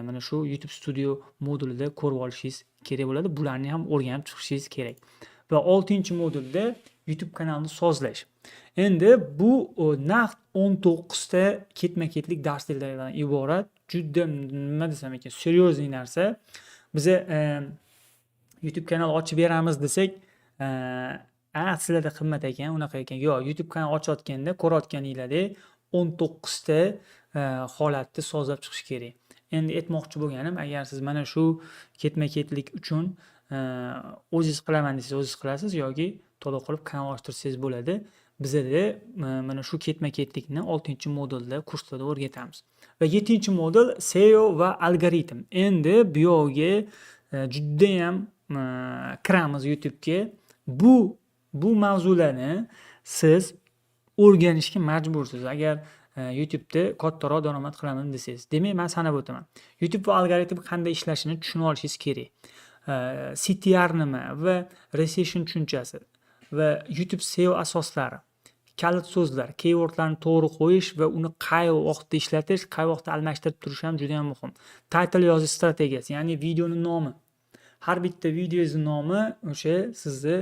mana shu YouTube Studio modulida ko'rib olishingiz kerak bo'ladi. Bularni ham o'rganib chiqishingiz kerak. Va 6-modulda YouTube kanalini sozlash. Endi bu naqd 19 ta ketma-ketlik darsliklardan iborat. Juda, nima desam ekan, серьезный narsa. Biza YouTube kanal ochib beramiz desak, "A, sizlarda qimmat ekan, unaqa ekan." Yo'q, YouTube kanal ochayotganda ko'rayotganinglardek 19 ta holatni sozlab chiqish kerak. Endi aytmoqchi bo'lganim, agar siz mana shu ketma-ketlik uchun o'zingiz qilaman desangiz, o'zingiz qilasiz yoki to'lov qilib kanal ochtirsangiz bo'ladi. Bizada mana shu ketma-ketlikni 6-modulda, kurslarda o'rgatamiz. Va 7-modul SEO va algoritm. Endi bu yog'iga judayam kiramiz YouTube'ga. Bu mavzularni siz o'rganishga majbursiz. Agar YouTube'da kattaroq daromad qilaman desangiz. Demak, men sanab o'taman. YouTube va algoritm qanday ishlashini tushunib olishingiz kerak. CTR nima va recension tushunchasi va YouTube SEO asoslari, kalit so'zlar, keywordlarni to'g'ri qo'yish va uni qay vaqtda ishlatish, qay vaqtda almashtirib turish ham juda ham muhim. Title yozish strategiyasi, ya'ni videoni nomi. Har bitta videongizni nomi o'sha sizni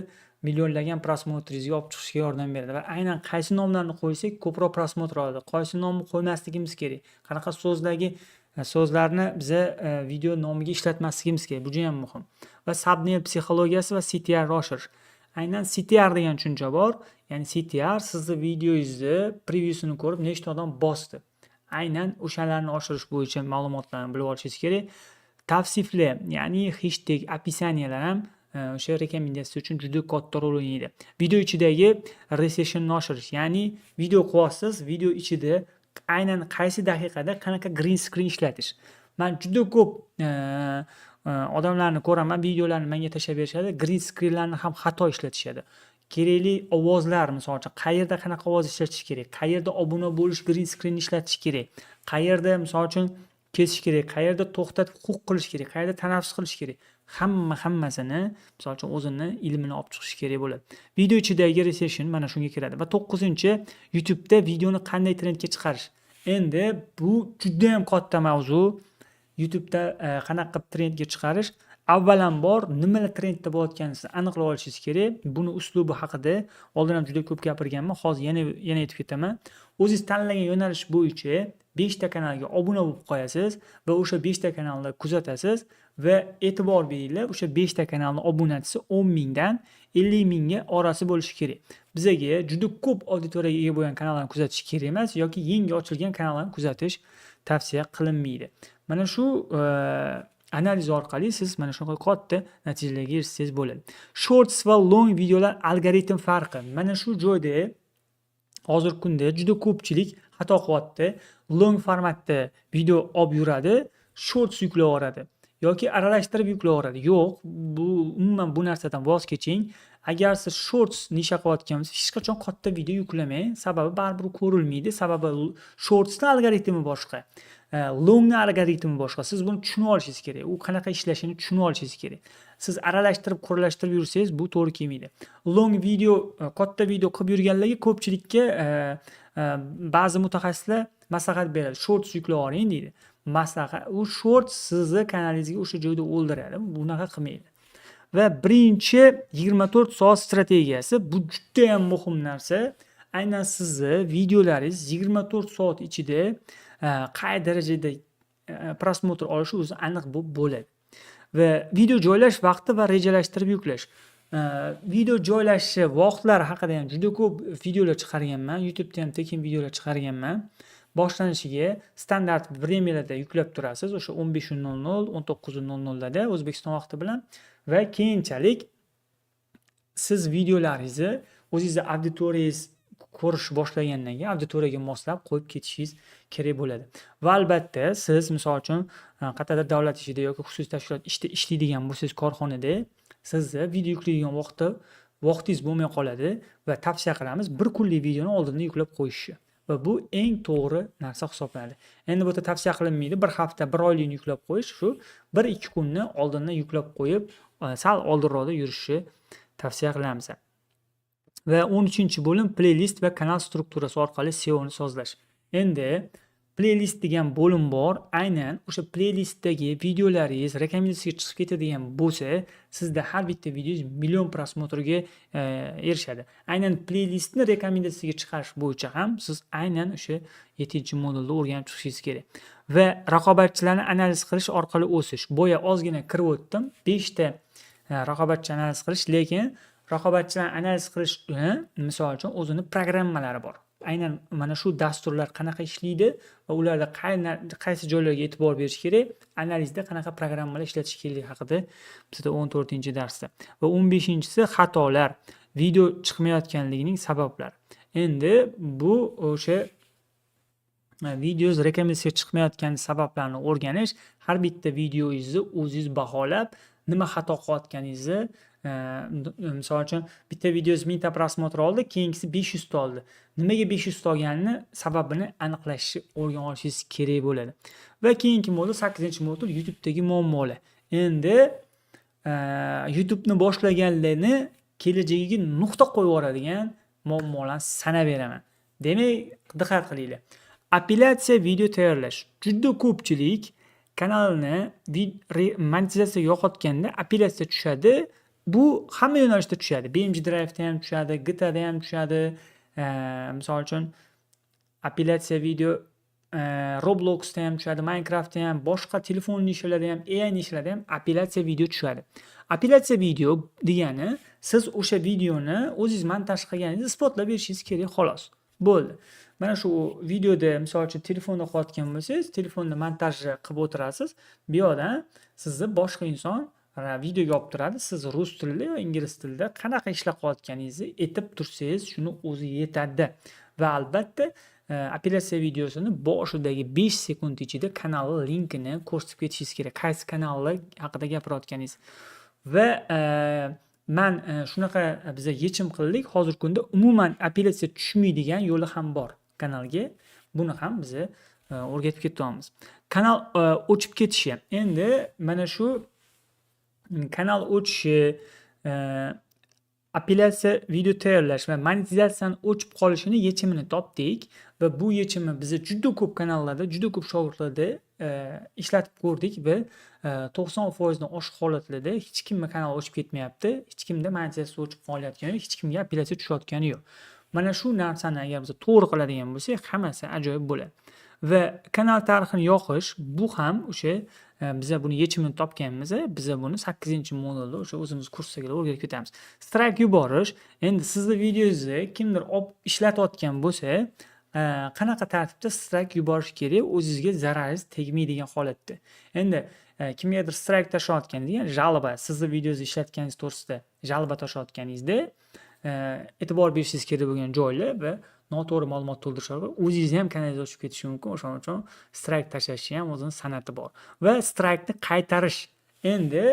millionlagan просмотр ingizga olib chiqishga yordam beradi va aynan qaysi nomlarni qo'ysak, ko'proq просмотр oladi. Qaysi nomni qo'ymasligimiz kerak. Qanaqa so'zdagi so'zlarni biza video nomiga ishlatmasligimiz kerak. Bu juda ham muhim. Va thumbnail psixologiyasi va CTR oshirish. Aynan CTR degan tushuncha bor. Ya'ni CTR sizni videongizni previewsini ko'rib nechta odam bosdi. Aynan o'shalarni oshirish bo'yicha ma'lumotlarni bilib olishingiz kerak. Tavsiflar, ya'ni hashtag, описания lar ham o'sha rekomendatsiya uchun juda katta rol o'ynaydi. Video ichidagi recessionni oshirish, ya'ni video qilyapsiz, video ichida aynan qaysi daqiqada qanaqa green screen ishlatish. Man juda ko'p odamlarni ko'raman, videolarni menga tashlab berishadi, green screenlarni ham xato ishlatishadi. Kerakli ovozlar, misol uchun, qayerda qanaqa ovoz ishlatish kerak, qayerda obuna bo'lish green screen ishlatish kerak, qayerda, misol uchun, kesish kerak, qayerda to'xtatib hook qilish kerak, qayerda tanaffus qilish kerak. Hammasini, misol uchun, o'zini ilmini olib chiqish kerak bo'ladi. Video ichidagi recession mana shunga kiradi. Va 9-, YouTube'da videoni qanday trendga chiqarish. Endi bu juda ham katta mavzu. YouTube'da qanaqa qilib trendga chiqarish. Avvalambor, nimalar trendda bo'layotganini siz aniqlab olishingiz kerak. Buni uslubi haqida oldin ham juda ko'p gapirganman. Hozir yana aytib ketaman. O'zingiz tanlagan yo'nalish bo'yicha 5 ta kanalga obuna bo'lib qo'yasiz va o'sha 5 ta kanalni kuzatasiz va e'tibor beringlar, o'sha 5 ta kanalni obunachisi 10 mingdan 50 mingga orasi bo'lishi kerak. Bizaga juda ko'p auditoriyaga ega bo'lgan kanallarni kuzatish kerak emas yoki yangi ochilgan kanallarni kuzatish tavsiya qilinmaydi. Mana shu analiz orqali siz mana shunaqa katta natijalarga erishsangiz bo'ladi. Shorts va long videolar algoritm farqi. Mana shu joyda hozirgi kunda juda ko'pchilik xato qilyapti. Long formatda video olib yuradi, shorts yuklab yuboradi yoki aralashtirib yuklab yuboradi. Yo'q, bu umuman, bu narsadan voz keching. Agar siz shorts nisha qilayotgan bo'lsangiz, hech qachon katta video yuklamang. Sababi baribir ko'rilmaydi. Sababi shortsni algoritmi boshqa. Longni algoritmi boshqa. Siz buni tushunib olishingiz kerak. U qanaqa ishlashini tushunib olishingiz kerak. Siz aralashtirib, quralashtirib yursangiz, bu to'g'ri kelmaydi. Long video, katta video qilib yurganlarga, ko'pchilikka ba'zi mutaxassislar maslahat beradi. Shorts yuklab yuboring deydi. Maslahat, u shorts sizni kanalingizga o'sha joyda o'ldiradi. Bunaqa qilmaydi. Va birinchi 24 soat strategiyasi, bu juda ham muhim narsa. Aynan sizni videolaringiz 24 soat ichida qay darajada просмотр olishi o'zi aniq bo'lib bo'ladi. Va video joylash vaqti va rejalashtirib yuklash. Video joylashi vaqtlari haqida ham juda ko'p videolar chiqarganman. YouTube'da ham tekin videolar chiqarganman. Boshlanishiga standart время larda yuklab turasiz. O'sha 15:00, 19:00 larda O'zbekiston vaqti bilan va keyinchalik siz videolaringizni o'zingizni auditoriyangiz ko'rish boshlagandan keyin auditoriyaga moslab qo'yib ketishingiz kerak bo'ladi. Va albatta siz, misol uchun, qayerdadir davlat ishida yoki xususiy tashkilot ishda ishlaydigan bo'lsangiz, korxonada sizni video yuklaydigan vaqtingiz bo'lmay qoladi va tavsiya qilamiz bir kunlik videoni oldindan yuklab qo'yishni. Va bu eng to'g'ri narsa hisoblanadi. Endi bu yerda tavsiya qilinmaydi bir hafta, bir oylikni yuklab qo'yish, shu 1-2 kunni oldindan yuklab qo'yib, sal oldinroqda yurishni tavsiya qilamiz. Va 13-bo'lim: playlist va kanal strukturasi orqali SEOni sozlash. Endi playlist degan bo'lim bor. Aynan o'sha playlistdagi videolaringiz рекомендация ga chiqib ketadigan bo'lsa, sizda har bitta videongiz million просмотр ga erishadi. Aynan playlistni рекомендация ga chiqarish bo'yicha ham siz aynan o'sha 7-modulda o'rganib chiqishingiz kerak. Va raqobatchilarni analiz qilish orqali o'sish. Boya ozgina kirib o'tdim. 5 ta raqobatchi analiz qilish, lekin raqobatchilarni analiz qilish, misol uchun, o'zini programmalari bor. Aynan mana shu dasturlar qanaqa ishlaydi va ularda qaysi joylarga e'tibor berish kerak, analizda qanaqa programmalar ishlatish kerakligi haqida bizda 14-darsda. Va 15-si: xatolar, video chiqmayotganligining sabablari. Endi bu o'sha videongiz рекомендация chiqmayotgan sabablarini o'rganish, har bitta videongizni o'zingiz baholab, nima xato qilayotganingizni, misol uchun, bitta videongiz 1000 ta просмотр oldi, keyingisi 500 ta oldi. Nimaga 500 ta olganini sababini aniqlashni o'rganib olishingiz kerak bo'ladi. Va keyingi modul, 8-modul: YouTube'dagi muammolar. Endi YouTube'ni boshlaganlarni kelajagiga nuqta qo'yib yuboradigan muammolarni sanab beraman. Demak, diqqat qilinglar. Apellyatsiya video tayyorlash. Juda ko'pchilik kanalini monetizatsiya yo'qotganda apellyatsiya tushadi. Bu hamma yo'nalishda tushadi. BMG Drive'da ham tushadi, GTAda ham tushadi. Misol uchun, apellyatsiya video Robloxda ham tushadi, Minecraftda ham, boshqa telefon nishalarda ham, AI nishalarda ham apellyatsiya video tushadi. Apellyatsiya video degani siz o'sha videoni o'zingiz montaj qilganingizni isbotlab berishingiz kerak, xolos. Bo'ldi. Mana shu videoda, misol uchun, telefonda qilayotgan bo'lsangiz, telefonda montajni qilib o'tirasiz. Bu yoqdan sizni boshqa inson videoga olib turadi. Siz rus tilida yo ingliz tilida qanaqa ishlar qilayotganingizni aytib tursangiz, shuni o'zi yetadi. Va albatta apellyatsiya videosini boshidagi 5 sekund ichida kanalni linkini ko'rsatib ketishingiz kerak. Qaysi kanalni haqida gapirayotganingiz. Va man shunaqa biza yechim qildik. Hozirgi kunda umuman apellyatsiya tushmaydigan yo'li ham bor kanalga. Buni ham biza o'rgatib ketyapmiz. Kanal o'chib ketishi. Endi mana shu kanal o'chishi, apellyatsiya video tayyorlash va monetizatsiyani o'chib qolishini yechimini topdik va bu yechimni biza juda ko'p kanallarda, juda ko'p shogirdlarda ishlatib ko'rdik va 90% dan oshiq holatlarda hech kimni kanali o'chib ketmayapti, hech kimda monetizatsiya o'chib qolayotgani yo'q, hech kimga apellyatsiya tushayotgani yo'q. Mana shu narsani agar biz to'g'ri qiladigan bo'lsak, hammasi ajoyib bo'ladi. Va kanal tarixini yoqish, bu ham o'sha biza buni yechimini topganmiz, biza buni 8-modulda o'sha o'zimiz kursdagilar o'rgatib ketamiz. Strayk yuborish, endi sizni videongizni kimdir olib ishlatayotgan bo'lsa, qanaqa tartibda strayk yuborish kerak, o'zizga zararingiz tegmaydigan holatda. Endi kimgadir strayk tashlayotganda, ya'ni жалоба, sizni videongizni ishlatganingiz to'g'risida жалоба tashlayotganingizda e'tibor berishingiz kerak bo'lgan joylar va noto'g'ri ma'lumot to'ldirish orqali o'zingizni ham kanalingiz o'chib ketishi mumkin. O'shaning uchun strayk tashlashni ham o'zini san'ati bor. Va straykni qaytarish. Endi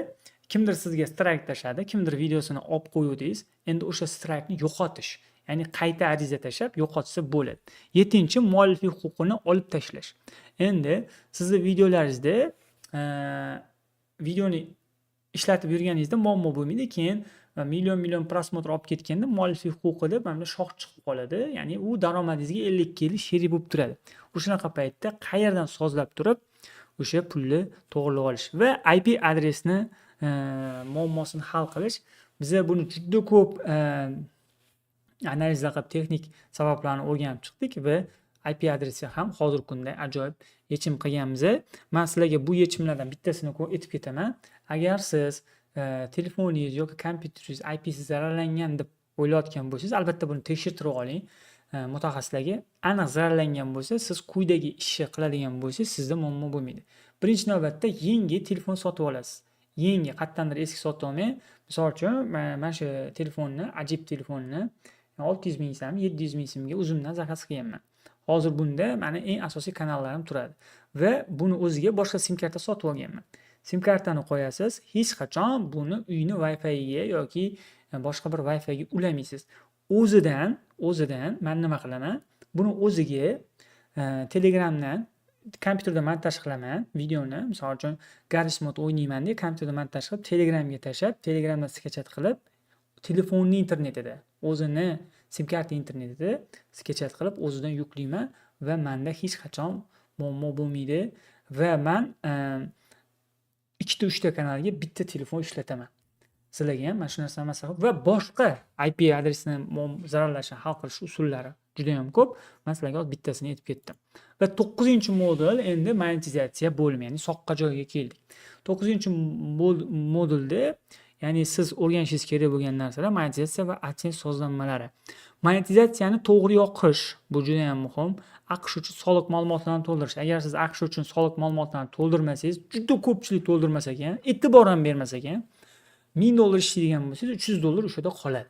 kimdir sizga strayk tashladi, kimdir videosini olib qo'yuvdingiz. Endi o'sha straykni yo'qotish, ya'ni qayta ariza tashlab yo'qotsa bo'ladi. 7-mualliflik huquqini olib tashlash. Endi sizni videolaringizda videoni ishlatib yurganingizda muammo bo'lmaydi. Keyin million million просмотр olib ketganda mualliflik huquqi deb mana bunda shox chiqib qoladi. Ya'ni u daromadingizga 50 ga 50 sherik bo'lib turadi. O'shanaqa paytda qayerdan sozlab turib o'sha pulni to'g'irlab olish va IP adresni muammosini hal qilish. Biza buni juda ko'p analizlar qilib, texnik sabablarni o'rganib chiqdik va IP adresi ham hozirgi kunda ajoyib yechim qilganmiz. Man sizlarga bu yechimlardan bittasini aytib ketaman. Agar siz telefoningiz yoki kompyuteringiz IPsi zararlangan deb o'ylayotgan bo'lsangiz, albatta buni tekshirtirib oling mutaxassislarga. Aniq zararlangan bo'lsa, siz quyidagi ishni qiladigan bo'lsangiz, sizda muammo bo'lmaydi. Birinchi navbatda yangi telefon sotib olasiz. Yangi, qayerdandir eski sotib olmang. Misol uchun, mana shu telefonni, Ajib telefonni 600 ming so'm, 700 ming so'mga o'zimdan заказ qilganman. Hozir bunda mani eng asosiy kanallarim turadi va buni o'ziga boshqa sim karta sotib olganman. Sim kartani qo'yasiz, hech qachon buni uyni Wi-Fi'iga yoki boshqa bir Wi-Fi'ga ulamaysiz. O'zidan man nima qilaman? Buni o'ziga Telegramdan kompyuterda montaj qilaman videoni. Misol uchun, Garry's Mod o'ynayman-da, kompyuterda montaj qilib, Telegramga tashlab, Telegramdan скачать qilib, telefonni internetida, o'zini sim karta internetida скачать qilib, o'zidan yuklayman va manda hech qachon muammo bo'lmaydi va man ikkita, uchta kanalga bitta telefon ishlataman. Sizlarga ham mana shu narsani maslahat va boshqa IP adresini zararlashini hal qilish usullari judayam ko'p. Man sizlarga hozir bittasini aytib ketdim. Va 9-modul endi monetizatsiya bo'limi, ya'ni soqqa joyga keldik. 9-modulda, ya'ni siz o'rganishingiz kerak bo'lgan narsalar monetizatsiya va AdSense sozlanmalari. Monetizatsiyani to'g'ri yoqish, bu juda ham muhim. AQSh uchun soliq ma'lumotlarini to'ldirish. Agar siz AQSh uchun soliq ma'lumotlarini to'ldirmasangiz, juda ko'pchilik to'ldirmas ekan, e'tibor ham bermas ekan. 1000 dollar ishlaydigan bo'lsangiz, 300 dollar o'sha yerda qoladi.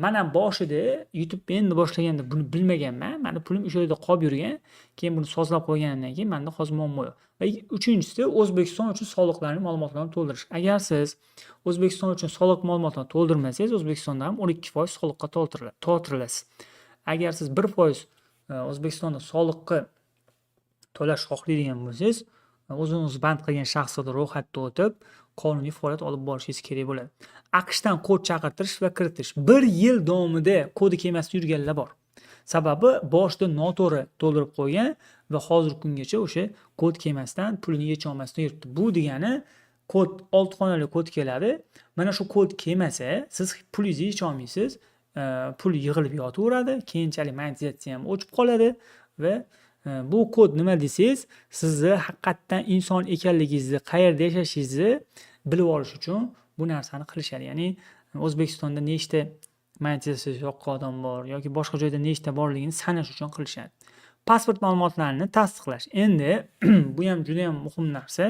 Man ham boshida YouTube endi boshlaganda buni bilmaganman. Mani pulim o'sha yerda qolib yurgan. Keyin buni sozlab qo'yganimdan keyin menda hozir muammo yo'q. Va uchinchisi, O'zbekiston uchun soliqlarning ma'lumotlarini to'ldirish. Agar siz O'zbekiston uchun soliq ma'lumotlarini to'ldirmasangiz, O'zbekistonda ham 12% soliqqa tortilasiz. Agar siz 1% O'zbekistonda soliqqa to'lash xohlaydigan bo'lsangiz, o'zini band qilgan shaxslar ro'yxatdan o'tib, qonuniy faoliyat olib borishingiz kerak bo'ladi. AQShdan kod chaqirtirish va kiritish. Bir yil davomida kodi kelmasdan yurganlar bor. Sababi boshida noto'g'ri to'ldirib qo'ygan va hozirgi kungacha o'sha kod kelmasdan, pulini yecholmasdan yuribdi. Bu degani kod, olti xonali kod keladi. Mana shu kod kelmasa, siz pulingizni yecholmaysiz. Pul yig'ilib yotaveradi. Keyinchalik monetizatsiya ham o'chib qoladi va bu kod nima desangiz, sizni haqiqatdan inson ekanligingizni, qayerda yashashingizni bilib olish uchun bu narsani qilishadi. Ya'ni O'zbekistonda nechta monetizatsiya yoqqan odam bor yoki boshqa joyda nechta borligini sanash uchun qilishadi. Pasport ma'lumotlarini tasdiqlash. Endi bu ham juda ham muhim narsa.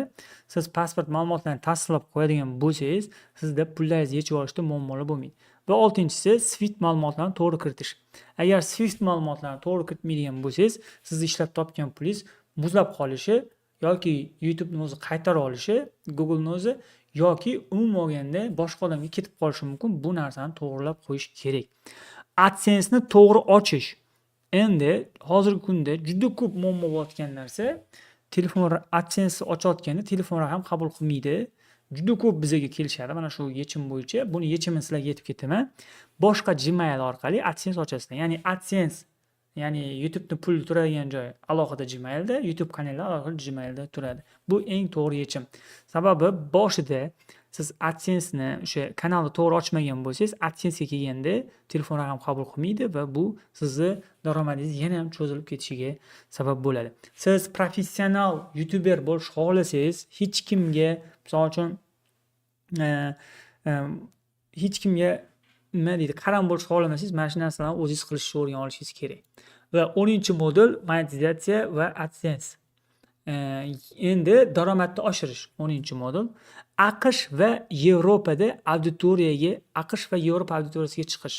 Siz pasport ma'lumotlarini tasdiqlab qo'yadigan bo'lsangiz, sizda pullaringizni yechib olishda muammolar bo'lmaydi. Va oltinchisi, SWIFT ma'lumotlarini to'g'ri kiritish. Agar SWIFT ma'lumotlarini to'g'ri kiritmaydigan bo'lsangiz, sizni ishlab topgan pulingiz muzlab qolishi yoki YouTube'ni o'zi qaytara olishi, Google'ni o'zi yoki umuman olganda boshqa odamga ketib qolishi mumkin. Bu narsani to'g'rilab qo'yish kerak. AdSense'ni to'g'ri ochish. Endi hozirgi kunda juda ko'p muammo bo'layotgan narsa, telefon AdSense ochayotganda telefon raqam qabul qilmaydi. Juda ko'p bizaga kelishadi mana shu yechim bo'yicha. Buni yechimini sizlarga aytib ketaman. Boshqa Gmail orqali AdSense ochasizlar. Ya'ni AdSense, ya'ni YouTube'ni pul turadigan joy alohida Gmailda, YouTube kanali alohida Gmailda turadi. Bu eng to'g'ri yechim. Sababi boshida siz AdSense'ni, o'sha kanalni to'g'ri ochmagan bo'lsangiz, AdSense'ga kelganda telefon raqam qabul qilmaydi va bu sizni daromadingiz yana ham cho'zilib ketishiga sabab bo'ladi. Siz professional youtuber bo'lishni xohlasangiz, hech kimga, misol uchun, hech kimga, nima deydi, qaram bo'lishni xohlamasangiz, mana shu narsalarni o'zingiz qilishni o'rganib olishingiz kerak. Va 10-modul monetizatsiya va AdSense. Endi daromadni oshirish 10-modul. AQSh va Yevropada auditoriyaga, AQSh va Yevropa auditoriyasiga chiqish.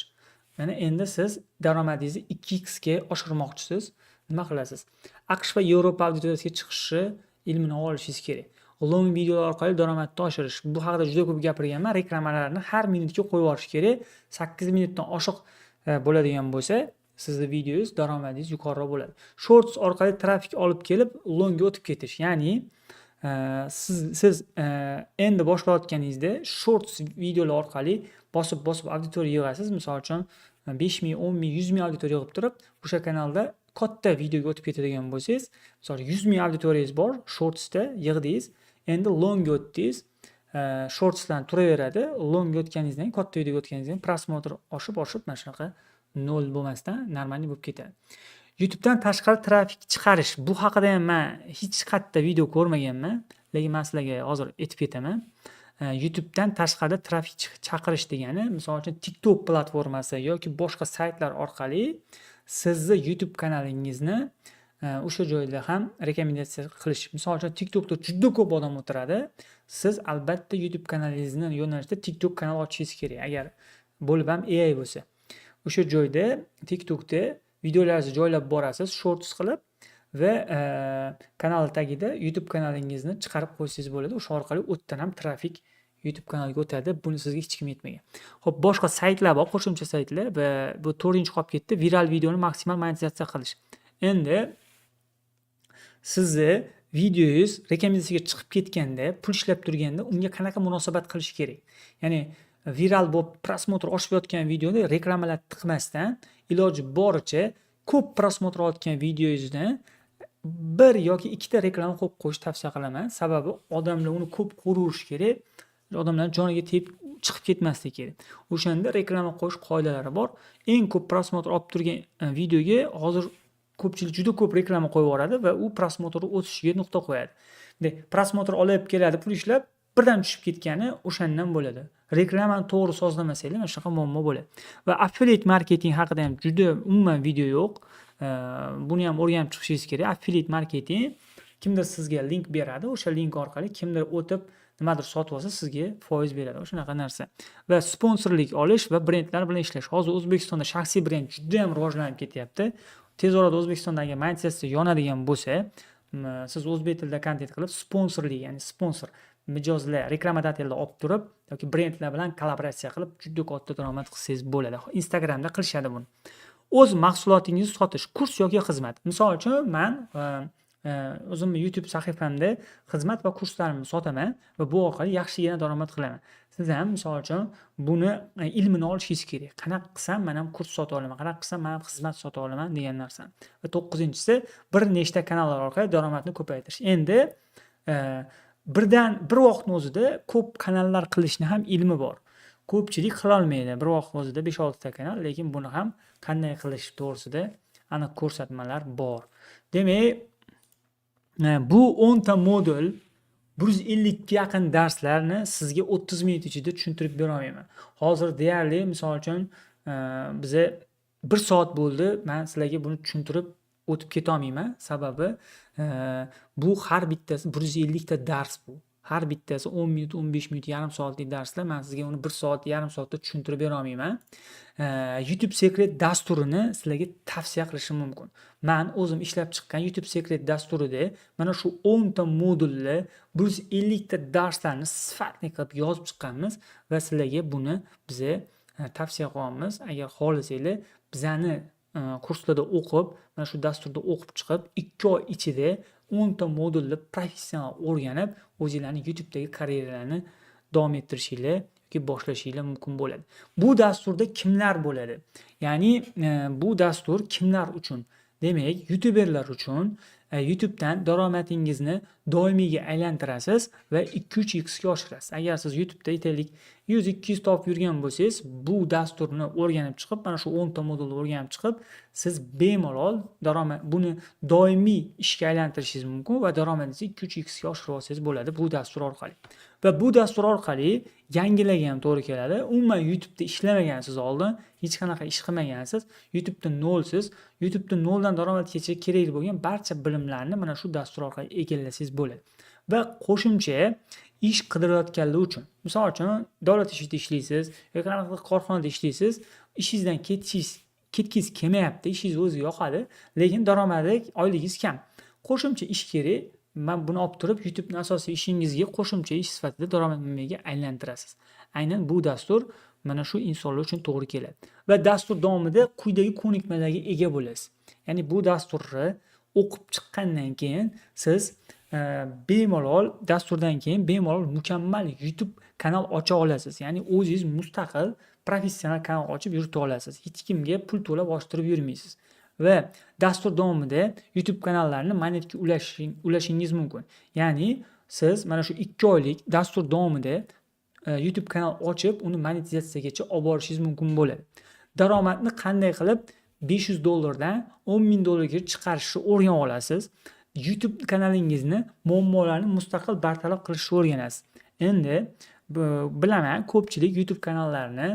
Mana endi siz daromadingizni 2x ga oshirmoqchisiz. Nima qilasiz? AQSh va Yevropa auditoriyasiga chiqishni ilmini olishingiz kerak. Long videolar orqali daromadni oshirish. Bu haqida juda ko'p gapirganman. Reklamalarni har minutga qo'yib yuborish kerak. 8 minutdan oshiq bo'ladigan bo'lsa, sizni videongiz, daromadingiz yuqoriroq bo'ladi. Shorts orqali trafik olib kelib, longga o'tib ketish. Ya'ni siz endi boshlayotganingizda shorts videolar orqali bosib bosib auditoriya yig'asiz. Misol uchun, 5 ming, 10 ming, 100 ming auditoriya yig'ib turib, o'sha kanalda katta videoga o'tib ketadigan bo'lsangiz, misol 100 ming auditoriyangiz bor, shortsda yig'dingiz, endi longga o'tdingiz, shortsdan turaveradi. Longga o'tganingizdan keyin, katta videoga o'tganingizdan keyin просмотр oshib oshib, mana shunaqa nol bo'lmasdan нормальный bo'lib ketadi. YouTubedan tashqari trafik chiqarish. Bu haqida ham man hech qayerda video ko'rmaganman, lekin man sizlarga hozir aytib ketaman. YouTubedan tashqarida trafik chaqirish degani, misol uchun, TikTok platformasi yoki boshqa saytlar orqali sizni YouTube kanalingizni o'sha joyda ham rekomendatsiya qilish. Misol uchun, TikTokda juda ko'p odam o'tiradi. Siz albatta YouTube kanalingizni yo'nalishida TikTok kanal ochishingiz kerak, agar bo'lib ham AI bo'lsa. O'sha joyda, TikTokda videolaringizni joylab borasiz, shorts qilib va kanal tagida YouTube kanalingizni chiqarib qo'ysangiz bo'ladi. O'sha orqali u yerdan ham trafik YouTube kanaliga o'tadi. Buni sizga hech kim aytmagan. Xo'p, boshqa saytlar bor, qo'shimcha saytlar va bu to'rtinchi qolib ketdi. Viral videoni maksimal monetizatsiya qilish. Endi sizni videongiz rekomendatsiyaga chiqib ketganda, pul ishlab turganda unga qanaqa munosabat qilish kerak? Ya'ni viral bo'lib, просмотр oshib yotgan videoda reklamalar tiqmasdan, iloji boricha ko'p просмотр olayotgan videongizdan bir yoki ikkita reklama qo'yib qo'yishni tavsiya qilaman. Sababi odamlar uni ko'p ko'raverishi kerak. Odamlarni joniga tegib chiqib ketmasligi kerak. O'shanda reklama qo'yish qoidalari bor. Eng ko'p просмотр olib turgan videoga hozir ko'pchilik juda ko'p reklama qo'yib yuboradi va u просмотр o'sishiga nuqta qo'yadi. Bunday просмотр olib keladi, pul ishlab, birdan tushib ketgani o'shandan bo'ladi. Reklamani to'g'ri sozlamasanglar, mana shunaqa muammo bo'ladi. Va affiliate marketing haqida ham juda umuman video yo'q. Buni ham o'rganib chiqishingiz kerak. Affiliate marketing: kimdir sizga link beradi, o'sha link orqali kimdir o'tib nimadir sotib olsa, sizga foiz beradi. Shunaqa narsa. Va sponsorlik olish va brendlar bilan ishlash. Hozir O'zbekistonda shaxsiy brend juda ham rivojlanib ketyapti. Tez orada O'zbekistonda agar monetizatsiya yonadigan bo'lsa, siz o'zbek tilida kontent qilib, sponsorlik, ya'ni sponsor mijozlar, рекламодатель lar olib turib yoki brendlar bilan kollaboratsiya qilib, juda katta daromad qilsangiz bo'ladi. Instagramda qilishadi buni. O'z mahsulotingizni sotish, kurs yoki xizmat. Misol uchun, man o'zimni YouTube sahifamda xizmat va kurslarimni sotaman va bu orqali yaxshigina daromad qilaman. Siz ham, misol uchun, buni ilmini olishingiz kerak. Qanaqa qilsam man ham kurs sota olaman, qanaqa qilsam man ham xizmat sota olaman degan narsani. Va to'qqizinchisi, bir nechta kanallar orqali daromadni ko'paytirish. Endi birdan bir vaqtni o'zida ko'p kanallar qilishni ham ilmi bor. Ko'pchilik qilolmaydi bir vaqtni o'zida 5-6 ta kanal, lekin buni ham qanday qilish to'g'risida aniq ko'rsatmalar bor. Demak, bu 10 ta modul, 150 ga yaqin darslarni sizga 30 minut ichida tushuntirib bera olmayman. Hozir deyarli, misol uchun, biza 1 soat bo'ldi, man sizlarga buni tushuntirib o'tib ketolmayman. Sababi bu har bittasi 150 ta dars bu. Har bittasi 10 minut, 15 minut, yarim soatlik darslar. Man sizga uni 1 soat, yarim soatda tushuntirib bera olmayman. YouTube Secret dasturini sizlarga tavsiya qilishim mumkin. Man o'zim ishlab chiqqan YouTube Secret dasturida mana shu 10 ta modulli 150 ta darslarni sifatli qilib yozib chiqqanmiz va sizlarga buni biza tavsiya qilyapmiz. Agar xohlasanglar, bizani kurslarda o'qib, mana shu dasturda o'qib chiqib, 2 oy ichida 10 ta modulni professional o'rganib, o'zinglarni YouTube'dagi karyeralarni davom ettirishinglar yoki boshlashinglar mumkin bo'ladi. Bu dasturda kimlar bo'ladi? Ya'ni bu dastur kimlar uchun? Demak, youtuberlar uchun. YouTubedan daromadingizni doimiyga aylantirasiz va 2-3 x ga oshirasiz. Agar siz YouTube'da, aytaylik, 100-200 topib yurgan bo'lsangiz, bu dasturni o'rganib chiqib, mana shu 10 ta modulni o'rganib chiqib, siz bemalol daromad, buni doimiy ishga aylantirishingiz mumkin va daromadingizni 2-3 x ga oshirib olsangiz bo'ladi bu dastur orqali. Va bu dastur orqali yangilarga ham to'g'ri keladi. Umuman YouTube'da ishlamagansiz oldin, hech qanaqa ish qilmagansiz, YouTube'da nolsiz, YouTube'da noldan daromadgacha kerak bo'lgan barcha bilimlarni mana shu dastur orqali egallasangiz bo'ladi. Va qo'shimcha ish qidirayotganlar uchun, misol uchun, davlat ishida ishlaysiz yoki qanaqadir korxonada ishlaysiz, ishingizdan ketgingiz kelmayapti, ishingiz o'zi yoqadi, lekin daromadi, oyligingiz kam. Qo'shimcha ish kerak. Man buni olib turib, YouTube'ni asosiy ishingizga qo'shimcha ish sifatida daromad manbaiga aylantirasiz. Aynan bu dastur mana shu insonlar uchun to'g'ri keladi. Va dastur davomida quyidagi ko'nikmalarga ega bo'lasiz. Ya'ni bu dasturni o'qib chiqqandan keyin siz bemalol, dasturdan keyin bemalol mukammal YouTube kanal ocha olasiz. Ya'ni o'zingiz mustaqil professional kanal ochib yurita olasiz. Hech kimga pul to'lab ochtirib yurmaysiz. Va dastur davomida YouTube kanallarini monetga ulashingiz mumkin. Ya'ni siz mana shu 2 oylik dastur davomida YouTube kanal ochib, uni monetizatsiyagacha olib borishingiz mumkin bo'ladi. Daromadni qanday qilib 500 dollardan 10 ming dollarga chiqarishni o'rganib olasiz. YouTube kanalingizni muammolarni mustaqil bartaraf qilishni o'rganasiz. Endi bilaman, ko'pchilik YouTube kanallarini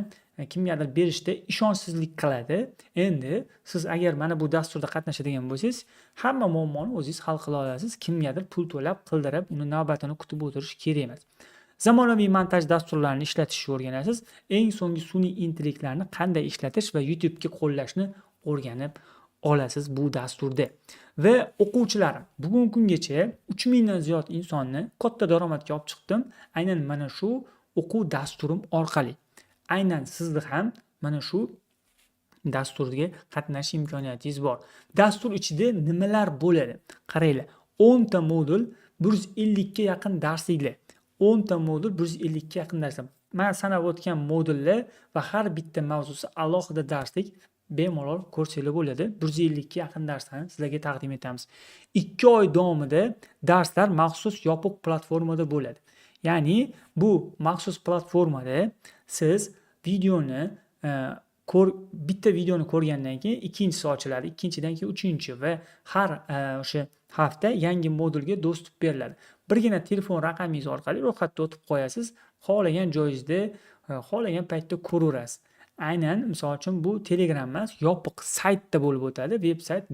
kimgadir berishda ishonchsizlik qiladi. Endi siz agar mana bu dasturda qatnashadigan bo'lsangiz, hamma muammoni o'zingiz hal qila olasiz. Kimgadir pul to'lab, qildirib, uni navbatini kutib o'tirish kerak emas. Zamonaviy montaj dasturlarini ishlatishni o'rganasiz. Eng so'nggi sun'iy intellektlarni qanday ishlatish va YouTube'ga qo'llashni o'rganib olasiz bu dasturda. Va o'quvchilarim, bugungi kungacha 3000 dan ziyod insonni katta daromadga olib chiqdim. Aynan mana shu o'quv dasturim orqali. Aynan sizni ham mana shu dasturga qatnashish imkoniyatingiz bor. Dastur ichida nimalar bo'ladi? Qaranglar, 10 ta modul, 150 ga yaqin darsliklar. 10 ta modul, 150 ga yaqin darslar. Man sanab o'tgan modullar va har bitta mavzusi alohida darslik, bemalol ko'rsanglar bo'ladi. 150 ga yaqin darslarni sizlarga taqdim etamiz. 2 oy davomida darslar maxsus yopiq platformada bo'ladi. Ya'ni bu maxsus platformada siz videoni bitta videoni ko'rgandan keyin ikkinchisi ochiladi, ikkinchidan keyin uchinchi va har o'sha hafta yangi modulga доступ beriladi. Birgina telefon raqamingiz orqali ro'yxatdan o'tib qo'yasiz, xohlagan joyingizda, xohlagan paytda ko'raverasiz. Aynan misol uchun bu Telegram emas, yopiq saytda bo'lib o'tadi, veb sayt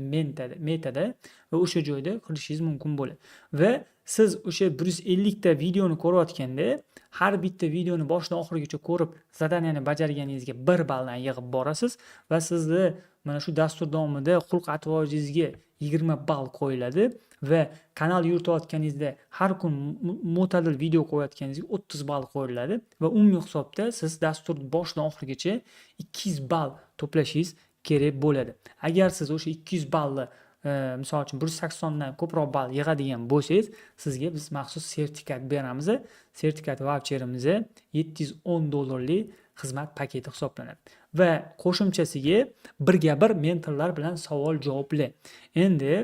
Metada va o'sha joyda qilishingiz mumkin bo'ladi. Va siz o'sha 150 ta videoni ko'rayotganda, har bitta videoni boshidan oxirigacha ko'rib, задания ni bajarganingizga 1 balldan yig'ib borasiz va sizni mana shu dastur davomida xulq atvoringizga 20 ball qo'yiladi va kanal yuritayotganingizda har kun mo'tadil video qo'yayotganingizga 30 ball qo'yiladi va umumiy hisobda siz dastur boshidan oxirigacha 200 ball to'plashingiz kerak bo'ladi. Agar siz o'sha 200 balli, misol uchun 180 dan ko'proq ball yig'adigan bo'lsangiz, sizga biz maxsus sertifikat beramiz. Sertifikat vaucherimiz 710 dollarlik xizmat paketi hisoblanadi. Va qo'shimchasiga birga bir mentorlar bilan savol javoblar. Endi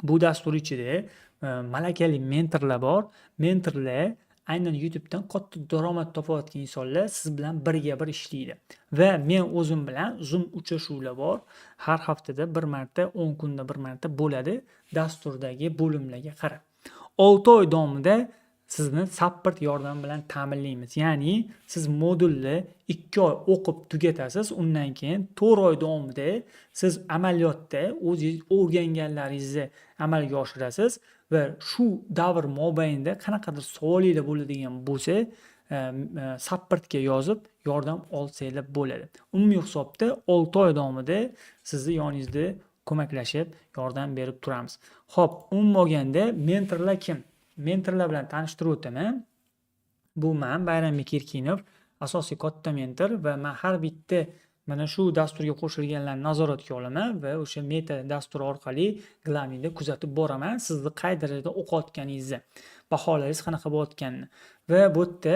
bu dastur ichida malakali mentorlar bor. Mentorlar aynan YouTube'dan katta daromad topayotgan insonlar siz bilan birga bir ishlaydi. Va men o'zim bilan Zoom uchrashuvlar bor. Har haftada bir marta, 10 kunda bir marta bo'ladi dasturdagi bo'limlarga qarab. 6 oy davomida sizni support yordami bilan ta'minlaymiz. Ya'ni siz modulni 2 oy o'qib tugatasiz, undan keyin 4 oy davomida siz amaliyotda o'zingiz o'rganganlaringizni amalga oshirasiz va shu davr mobaynida qanaqadir savolinglar bo'ladigan bo'lsa, supportga yozib yordam olsanglar bo'ladi. Umumiy hisobda 6 oy davomida sizni yoningizda ko'maklashib, yordam berib turamiz. Xo'p, umuman olganda mentorlar kim? Mentorlar bilan tanishtirib o'taman. Bu man Bayrambek Erkinov, asosiy katta mentor va man har bitta mana shu dasturga qo'shilganlarni nazoratga olaman va o'sha Meta dasturi orqali главный da kuzatib boraman sizni qay darajada o'qiyotganingizni, baholaringiz qanaqa bo'layotganini. Va bu yerda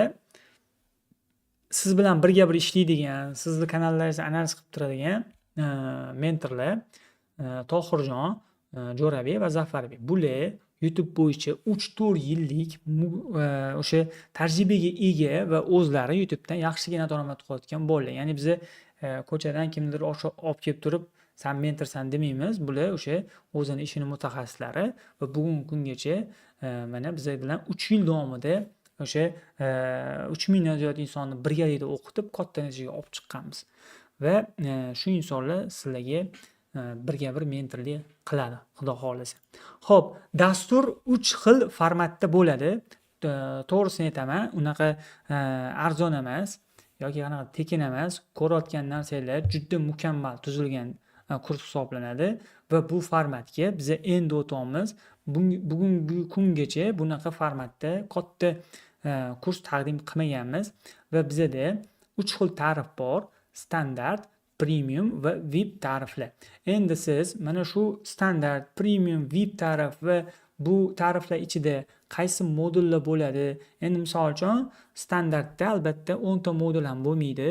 siz bilan birga bir ishlaydigan, sizni kanallaringizni analiz qilib turadigan mentorlar Tohirjon, Jo'rabek va Zafarbek. Bular YouTube bo'yicha 3-4 yillik o'sha tajribaga ega va o'zlari YouTube'dan yaxshigina daromad qilayotgan bolalar. Ya'ni biza ko'chadan kimnidir olib kelib turib, "San mentorsan" demaymiz. Bular o'sha o'zini ishini mutaxassislari va bugungi kungacha mana bizlar bilan 3 yil davomida o'sha 3000 dan ziyod insonni birgalikda o'qitib, katta natijaga olib chiqqanmiz. Va shu insonlar sizlarga birga bir mentorlik qiladi, Xudo xohlasa. Xo'p, dastur 3 xil formatda bo'ladi. To'g'risini aytaman, unaqa arzon emas yoki qanaqa tekin emas. Ko'rayotgan narsanglar juda mukammal tuzilgan kurs hisoblanadi va bu formatga biza endi o'tyapmiz. Bugungi kungacha bunaqa formatda katta kurs taqdim qilmaganmiz va bizada 3 xil tarif bor: standart, premium va VIP tariflar. Endi siz mana shu standart, premium, VIP tarif va bu tariflar ichida qaysi modullar bo'ladi? Endi misol uchun standartda albatta 10 ta modul ham bo'lmaydi.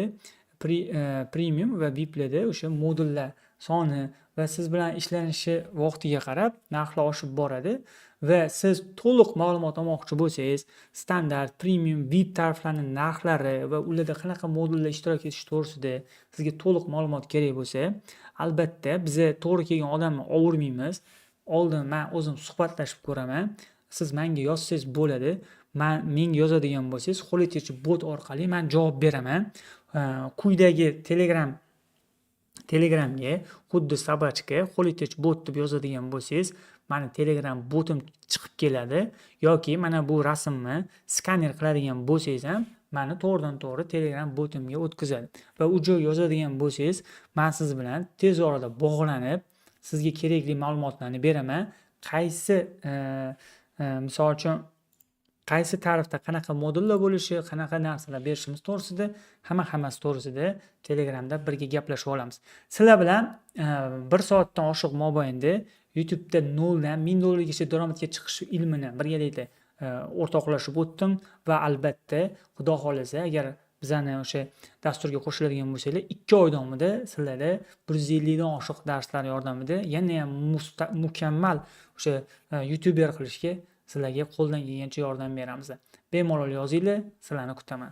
Premium va VIPlarda o'sha modullar soni va siz bilan ishlanishi vaqtiga qarab narxlar oshib boradi va siz to'liq ma'lumot olmoqchi bo'lsangiz, standart, premium, VIP tariflarning narxlari va ularda qanaqa modullar ishtirok etish to'g'risida sizga to'liq ma'lumot kerak bo'lsa, albatta biza to'g'ri kelgan odamni ovurmaymiz. Oldin men o'zim suhbatlashib ko'raman. Siz menga yozsangiz bo'ladi. Menga yozadigan bo'lsangiz, Holitech bot orqali men javob beraman. Quyidagi Telegramga xuddi собачка Holitech bot deb yozadigan bo'lsangiz, mani Telegram botim chiqib keladi yoki mana bu rasmni skaner qiladigan bo'lsangiz ham mani to'g'ridan-to'g'ri Telegram botimga o'tkazadi. Va u joyga yozadigan bo'lsangiz, men siz bilan tez orada bog'lanib, sizga kerakli ma'lumotlarni beraman. Qaysi misol uchun qaysi tarifda qanaqa modullar bo'lishi, qanaqa narsalar berishimiz to'g'risida, hammasi to'g'risida Telegramda birga gaplashib olamiz. Sizlar bilan 1 soatdan oshiq mobaynida YouTube'da 0 dan 1000 dollargacha daromadga chiqish ilmini birgalikda o'rtoqlashib o'tdim va albatta Xudo xohlasa, agar bizani o'sha dasturga qo'shiladigan bo'lsanglar, 2 oy davomida sizlarda 150 dan oshiq darslar yordamida yanayam mukammal o'sha YouTuber qilishga sizlarga qo'ldan kelgancha yordam beramiz. Bemalol yozinglar, sizlarni kutaman.